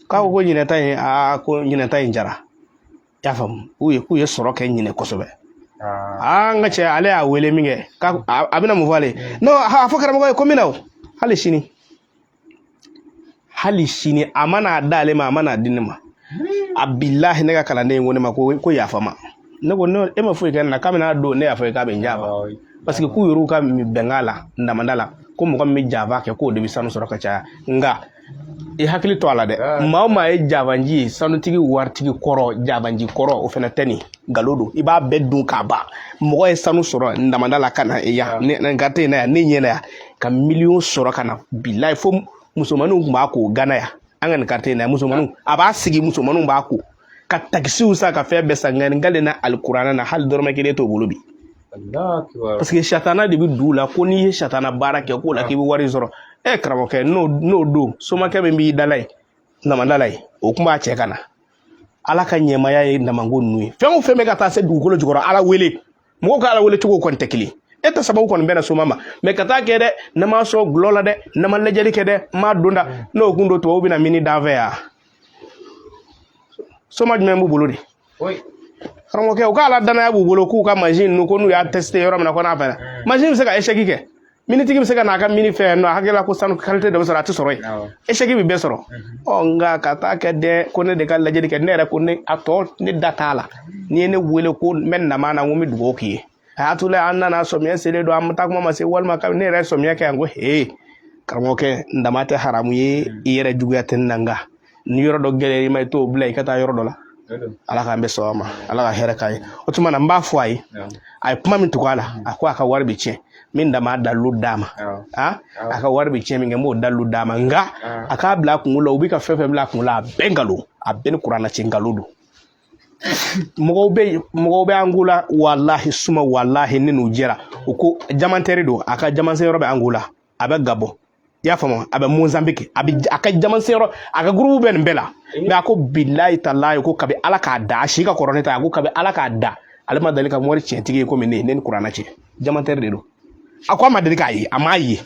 K'a ko ɲinɛ ta in, aa, ko ɲinɛ ta in jara. I y'a faamu, k'u ye sɔrɔ kɛ ɲinɛ kosɛbɛ. Aa, n ka cɛ, ale y'a wele min kɛ, k'a a bɛna mun fɔ ale ye? Non, a fɔ karamɔgɔ ye ko n bɛ na o. Hali sini, hali sini, a mana d'ale ma, a mana di ne ma. A bilahi, ne ka kalanden in ko ne ma ko yafa ma. Ne ko ne e ma foyi kɛ ne na. Kabini a don, ne y'a fɔ k'a bɛ n janfa, parce que k'u yɛrɛw ka bɛnkan la damanda la, ko mɔgɔ min bɛ janfa kɛ, k'o de bɛ sanu sɔrɔ ka caya. Nka i hakili to a la dɛ, maa o maa ye javanji ye, sanutigi, waritigi kɔrɔ, javanji kɔrɔ, o fana tɛ nin nkalon don. I b'a bɛɛ dun k'a ban. Mɔgɔ ye sanu sɔrɔ damanda la ka na yan, ne ka tɛ na yan, ne ɲɛ na yan, ka miliyɔn sɔrɔ ka na. Bilayi, fo musomaninw tun b'a ko Gana yan, an ka nin quartier in na, musomaninw, a b'a sigi, musomaninw b'a ko ka takisiw san, ka fɛn bɛɛ san. Nka nin kale na alikuranɛ na, hali dɔrɔmɛ kelen t'o bolo bi, parce que satana de bɛ dugu la. Ko n'i ye satana baara kɛ, k'o la k'i bɛ wari sɔrɔ. Ɛ, karamɔgɔkɛ, n'o don, somakɛ min b'i dala ye, namandala ye, o tun b'a cɛ ka na. Ala ka ɲɛmaya ye namanko ninnu ye. Fɛn o fɛn bɛ ka taa se dugukolo jukɔrɔ, Ala wele, mɔgɔw ka Ala wele cogo kɔni tɛ kelen. E ta sababu kɔni bɛna soma ma mɛ ka taa kɛ dɛ, ne m'a sɔn gulɔ la dɛ, ne ma lajɛli kɛ dɛ, n m'a don da. N'o kun don, tubabu bɛna mini d'an fɛ yan. Soma jumɛn b'u bolo de? Karamɔgɔkɛ, u ka ala danaya b'u bolo k'u ka mansin ninnu, ko n'u y'a testé yɔrɔ min na, ko n'a fɛnɛ mansin bɛ se ka échec kɛ. Minitigi bɛ se ka n'a ka mini fɛ yan nɔ, a hakili la ko sanu qualité dɔ bɛ sɔrɔ, a tɛ sɔrɔ yen. Échec bɛ bɛɛ sɔrɔ. Ɔ, nka ka taa kɛ dɛ, ko ne de ka lajɛli kɛ, ne yɛrɛ ko ne a tɔ, ne da t'a la. N'i ye ne wele ko n bɛ nama na, n ko n bɛ dugawu k'i ye. A y'a to la, an nana, sɔmiya selen don, an taa kuma ma se, walima ne yɛrɛ ye sɔmiya kɛ yan. Ko he, karamɔgɔkɛ, n dama tɛ haramu ye, i yɛrɛ juguya tɛ n na, nka ni yɔrɔ dɔ gɛlɛya i ma, i t'o bila i ka taa yɔrɔ dɔ la. Ala k'an bɛ sɔn a ma, Ala ka hɛrɛ k'an ye. O tuma na, n b'a fɔ a ye, a ye kuma min tugu a la, a ko a ka wari bɛ tiɲɛ min dama dalilu d'a ma. A ka wari bɛ tiɲɛ min kɛ, n b'o dalilu d'a ma. Nka a k'a bila a kunkolo la, u bɛ ka fɛn fɛn bila a kunkolo la, a bɛɛ nkalon, a bɛɛ ni kuranɛ cɛ nkalon don. Mɔgɔw bɛ Angola, walahi suma, walahi, ne n'u jɛra. U ko jamantɛri don, a ka jamansen yɔrɔ bɛ Angola, a bɛ Gabon, i y'a faamu, a bɛ Mozambique, a bɛ a ka jamansen yɔrɔ, a ka groupe bɛ nin bɛɛ la. Mais a ko bilayi talayi, ko kabi Ala k'a da, a si ka kɔrɔ ne ta ye, a ko kabi Ala k'a da, ale ma deli ka wari tiɲɛtigi ye komi ne ni kuranɛ cɛ. Jamantɛri de don. A ko a ma deli k'a ye, a m'a ye.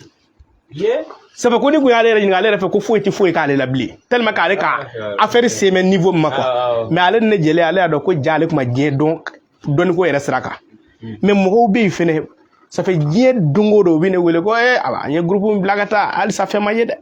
Sabu ko ni kun y'ale yɛrɛ ɲininka, ale yɛrɛ fɛ ko foyi tɛ foyi k'ale la bilen, tellement k'ale ka affaire se bɛ niveau min ma quoi. Mais ale ni ne jɛlen, ale y'a dɔn ko ja ale tun ma diɲɛ dɔn dɔnniko yɛrɛ sira kan. Mais mɔgɔw bɛ yen fɛnɛ, ça fait diɲɛ don o don u bɛ ne wele ko ala, an ye groupe min bila ka taa, halisa fɛn ma ye dɛ.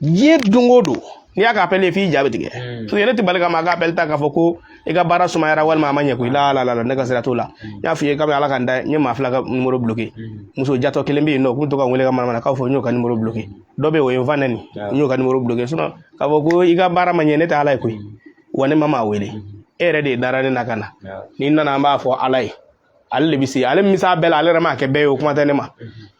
Diɲɛ don o don, n'i y'a ka appel ye, f'i ja bɛ tigɛ. Parce que ne tɛ bali ka maa ka appel ta k'a fɔ ko i ka baara sumayara walima a ma ɲɛ koyi. La la la, ne ka sira t'o la. N y'a f'i ye kabi Ala ka n da, n ye maa fila ka numéro bloqué. Muso jatɔ kelen bɛ yen nɔ, k'u to ka n wele ka manamana k'a fɔ, n y'o ka numéro bloqué. Dɔ bɛ yen, o ye n fa nɛni, n y'o ka numéro bloqué. Sinon k'a fɔ ko i ka baara ma ɲɛ, ne tɛ Ala ye koyi. Wa ne ma maa wele, e yɛrɛ de dara ne na ka na. N'i nana, an b'a fɔ Ala ye, ale de bɛ se, ale min s'a bɛɛ la, ale yɛrɛ m'a kɛ bɛɛ ye, o kuma tɛ ne ma.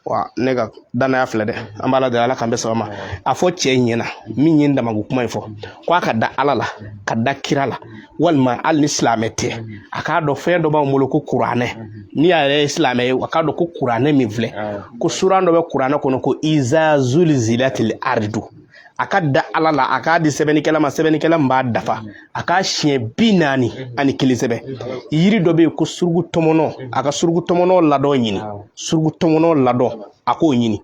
Wa ne ka danaya filɛ dɛ, an b'Ala deli, Ala k'an bɛɛ sɔn ma. A fɔ cɛ in ɲɛna, min ye n damago kuma in fɔ, ko a ka da Ala la, ka da kira la, walima hali ni silamɛ tɛ, a k'a dɔn fɛn dɔ b'anw bolo ko kuranɛ. N'i y'a yɛrɛ ye silamɛ ye, a k'a dɔn ko kuranɛ min filɛ, ko suran dɔ bɛ kuranɛ kɔnɔ ko iza zulzilatil ardu. A ka da Ala la, a k'a di sɛbɛnnikɛla ma, sɛbɛnnikɛla min b'a dafa, a k'a siɲɛ 41 sɛbɛn. Yiri dɔ bɛ yen ko suruku tɔmɔnɔ, a ka suruku tɔmɔnɔ ladɔn ɲini, suruku tɔmɔnɔ ladɔn, a k'o ɲini,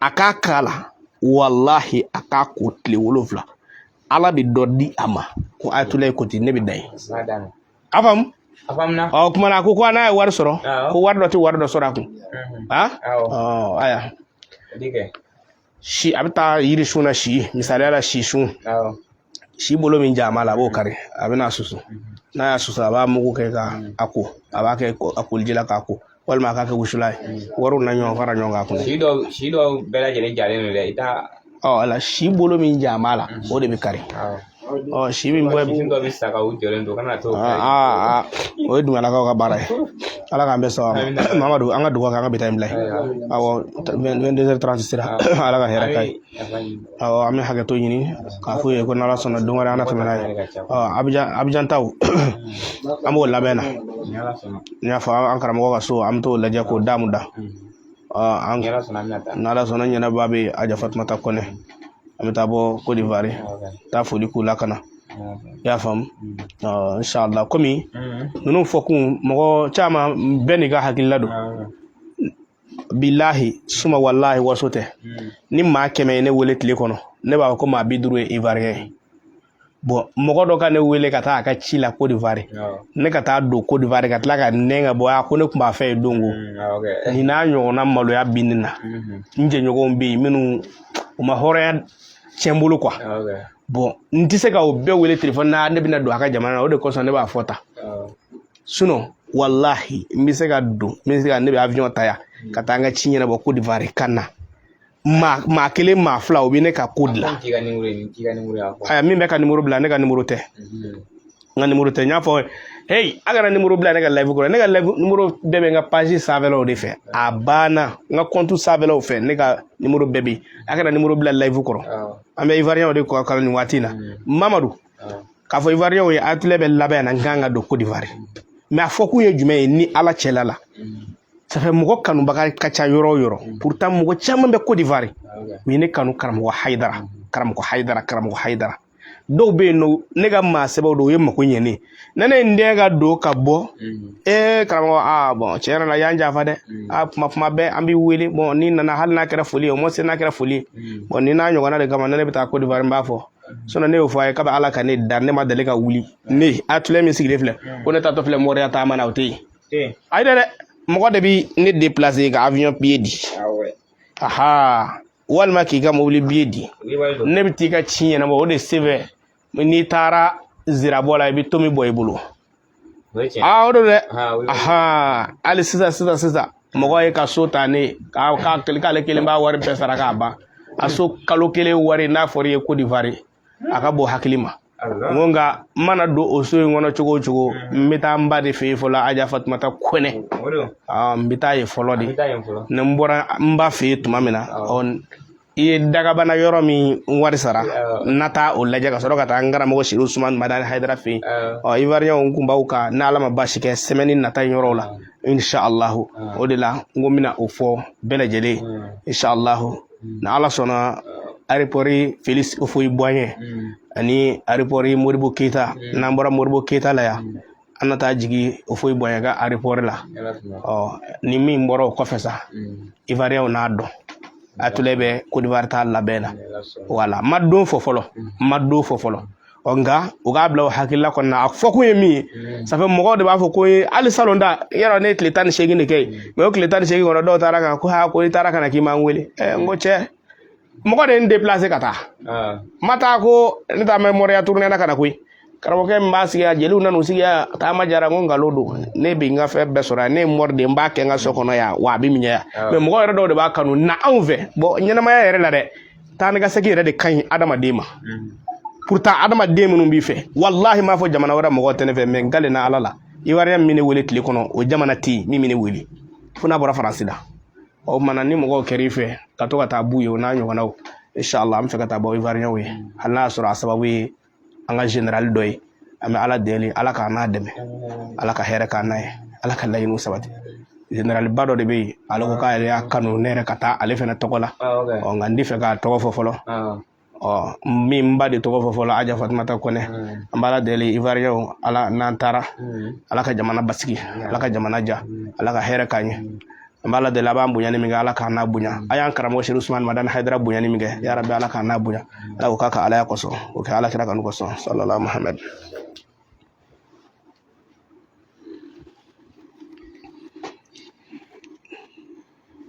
a k'a k'a la. Walahi, a k'a ko tile 7, Ala bɛ dɔ di a ma. Ko Ayatulayi ko ten, ne bɛ da yen. A faamu? A faamuna. Ɔ, kuma na a ko ko n'a ye wari sɔrɔ, Awɔ. ko wari dɔ tɛ wari dɔ sɔrɔ a kun. A Awɔ. ɔ, aya. O di kɛ. Si a bɛ taa yirisun na, si misaliya la, sisun. Awɔ. Si bolo min jama la, a b'o kari, a bɛna susu. N'a y'a susu, a b'a mugu kɛ ka a ko, a b'a kɛ a koliji la k'a ko, walima a k'a kɛ wusulan ye. Wariw na ɲɔgɔn fara ɲɔgɔn kan a kunna. Si dɔw bɛɛ lajɛlen jalen don dɛ, i t'a. Ɔ, la si bolo min jama la, o de bɛ kari. Awɔ. Ɔ, si min bɔ. Si dɔw bɛ sa ka u jɔlen to, kana t'o kari. Aa, o ye dungalakaw ka baara ye. Ala k'an bɛɛ sɔn a ma. Mamadu, an ka dugawu kɛ, an ka bi taa in bila yen. Awɔ, 22h30 sera. Ala ka hɛrɛ k'a ye. Awɔ, an bɛ hakɛto ɲini k'a f'u ye ko n'Ala sɔnna, don wɛrɛ an na tɛmɛ n'a ye. Ɔ, Abijan, Abijan taw, an b'o labɛn na. Ni Ala sɔnna. N y'a fɔ an karamɔgɔ ka so, an bɛ t'o lajɛ k'o damu da. Ɔ, an Ni Ala sɔnna, an bɛna taa. N'Ala sɔnna, ɲɛnaba bɛ Aja Fatumata Kɔnɛ. An bɛ taa bɔ Côte d'Ivoire, taa foli k'u la ka na. I y'a faamu? Ɔ, inshallah, komi ninnu fɔ kun, mɔgɔ caman bɛɛ n'i ka hakilila don. Bilahi suma walahi, waso tɛ. Ni maa 100 ye ne wele tile kɔnɔ, ne b'a fɔ ko maa 50 ye Ivoirien ye. Bon, mɔgɔ dɔ ka ne wele ka taa a ka ci la Côte d'Ivoire, ne ka taa don Côte d'Ivoire ka tila ka nɛn ka bɔ a ko ne tun b'a fɛ yen don ko nin n'a ɲɔgɔnna maloya bi ne na. N jɛɲɔgɔnw bɛ yen minnu u ma hɔrɔnya tiɲɛ n bolo quoi. Bon, n tɛ se ka o bɛɛ wele telefɔni na, ne bɛna don a ka jamana na. O de kosɔn ne b'a fɔ tan. Sinon walahi, n bɛ se ka don, n bɛ se ka, ne bɛ avion ta yan ka taa n ka ci ɲɛnabɔ Côte d'Ivoire ka na. Maa kelen, maa fila, o bɛ ne ka ko dilan. T'i ka numéro ye, nin t'i ka numéro ye, a fɔ. Aya, min bɛ ka numéro bila, ne ka numéro tɛ, n ka numéro tɛ. N y'a fɔ, hey, a kana numéro bila ne ka live kɔrɔ. Ne ka live numéro bɛɛ bɛ n ka page sanfɛlaw de fɛ. A banna, n ka compte sanfɛlaw fɛ, ne ka numéro bɛɛ bɛ yen. A kana numéro bila live kɔrɔ. An bɛ Ivoirien de kɔ kala nin waati in na. Mamadu, k'a fɔ Ivoirien ye, a tile bɛ labɛn na, n kan ka don Côte d'Ivoire. Mais a fɔ kun ye jumɛn ye? Ni Ala cɛla la, ça fait mɔgɔ kanubaga ka ca yɔrɔ o yɔrɔ. Pourtant mɔgɔ caman bɛ Côte d'Ivoire, u ye ne kanu, karamɔgɔ Hayidara, karamɔgɔ Hayidara, karamɔgɔ Hayidara. Dɔw bɛ yen nɔ, ne ka maa sɛbɛw don, u ye mako ɲɛ ne ye. Ne ye n den ka don ka bɔ ee karamɔgɔ, aa bɔn, tiɲɛ yɛrɛ la, y'an janfa dɛ. A kuma kuma bɛɛ an b'i wele. Bɔn, n'i nana, hali n'a kɛra foli ye, o ma se n'a kɛra foli ye. Bɔn, ni n'a ɲɔgɔnna de kama, ne bɛ taa Côte d'Ivoire, n b'a fɔ. Sinon ne y'o fɔ a ye kabi Ala ka ne da, ne ma deli ka wuli. Ne a tile min sigilen filɛ ko ne taatɔ filɛ moriya taama na, o tɛ yen. Ayi dɛ, mɔgɔ de bi ne déplacer ka avion billet di, aha, walima k'i ka mobili billet di. Ne bɛ t'i ka ci ɲɛnabɔ, o de sen fɛ n'i taara zirabɔ la, i bɛ to min bɔ i bolo. Aa, o don dɛ. Aha, hali sisan sisan sisan, mɔgɔ ye ka so ta ne k'ale kelen b'a wari bɛɛ sara k'a ban. A so kalo kelen wari, n'a fɔra i ye Côte d'Ivoire, a ka bon hakili ma. N ko nka n mana don o so in kɔnɔ cogo o cogo, n bɛ taa n ba de fɛ yen fɔlɔ, Aja Fatumata Kɔnɛ. N bɛ taa yen fɔlɔ de. Ni n bɔra n ba fɛ yen tuma min na, ɔ, i ye dagabana yɔrɔ min wari sara, n na taa o lajɛ ka sɔrɔ ka taa n karamɔgɔ Serifu Usumani Madani Hayidara fɛ yen. Ɔ, Ivoirien kun b'aw kan, n'Ala ma baasi kɛ, semaine nata yɔrɔw la, inshallah. O de la n ko n bɛna o fɔ bɛɛ lajɛlen, inshallah, ni Ala sɔnna. Aéroport Félix Houphouët-Boigny ani aéroport Modibo Keita, n'an bɔra Modibo Keita la yan, an na taa jigin Houphouët-Boigny ka aéroport la. Ɔ, ni min bɔra o kɔfɛ sa, Ivoirien n'a dɔn a tule bɛ Côte d'Ivoire ta labɛn na. Wala ma don fɔ fɔlɔ, ma don fɔ fɔlɔ. Ɔ, nka u k'a bila o hakilila kɔnɔna. A fɔ kun ye min ye, ça fait mɔgɔw de b'a fɔ ko hali salon da yɔrɔ, ne ye tile 18 de kɛ yen. Mais o tile 18 kɔnɔ, dɔw taara kan ko ha, ko i taara ka na k'i m'an wele. Ɛ, n ko cɛ, mɔgɔ de ye n déplacé ka taa. N ma taa ko ne taa mɛ moriya tournée na ka na koyi. Karamɔgɔkɛ min b'a sigi yan, jeliw nan'u sigi yan, taama jara. N ko nkalon don. Ne bɛ n ka fɛn bɛɛ sɔrɔ yan. Ne ye mori de ye, n b'a kɛ n ka so kɔnɔ yan, wa a bɛ minɛ yan. Mais mɔgɔ yɛrɛ dɔw de b'a kanu na anw fɛ. Bɔn, ɲɛnamaya yɛrɛ la dɛ, taa ni ka segin yɛrɛ de ka ɲi adamaden ma. Pourtant adamaden minnu b'i fɛ, walahi, m'a fɔ jamana wɛrɛ mɔgɔw tɛ ne fɛ, mais n kalenna Ala la, Ivoirien min ne wele tile kɔnɔ, o jamana tɛ yen min bɛ ne wele, fo n'a bɔra Faransi la. O kumana, ni mɔgɔw kɛr'i fɛ ka to ka taa b'u ye, o n'a ɲɔgɔnnaw, inshallah, an bɛ fɛ ka taa bɔ Ivoirien ye, hali n'a y'a sɔrɔ a sababu ye an ka général dɔ ye. An bɛ Ala deli, Ala k'an n'a dɛmɛ, Ala ka hɛrɛ k'an n'a ye, Ala ka laɲiniw sabati. Général ba dɔ de bɛ yen, ale ko k'ale y'a kanu ne yɛrɛ ka taa ale fɛnɛ tɔgɔ la. Ɔ, nka n tɛ fɛ k'a tɔgɔ fɔ fɔlɔ. Ɔ, min ba de tɔgɔ fɔ fɔlɔ, Aja Fatumata Kɔnɛ. An b'Ala deli, Ivoirien, Ala n'an taara, Ala ka jamana basigi, Ala ka jamana ja, Ala ka hɛrɛ k'an ye. An b'Ala deli, a b'an bonya ni min kɛ, Ala k'an n'a bonya. A y'an karamɔgɔ Serifu Usumani Madani Hayidara bonya ni min kɛ, ya Rabi, Ala k'an n'a bonya. Ala k'o k'a ka Alaya kosɔn, o kɛ Ala kira kanu kosɔn, sallallahu Muhammad.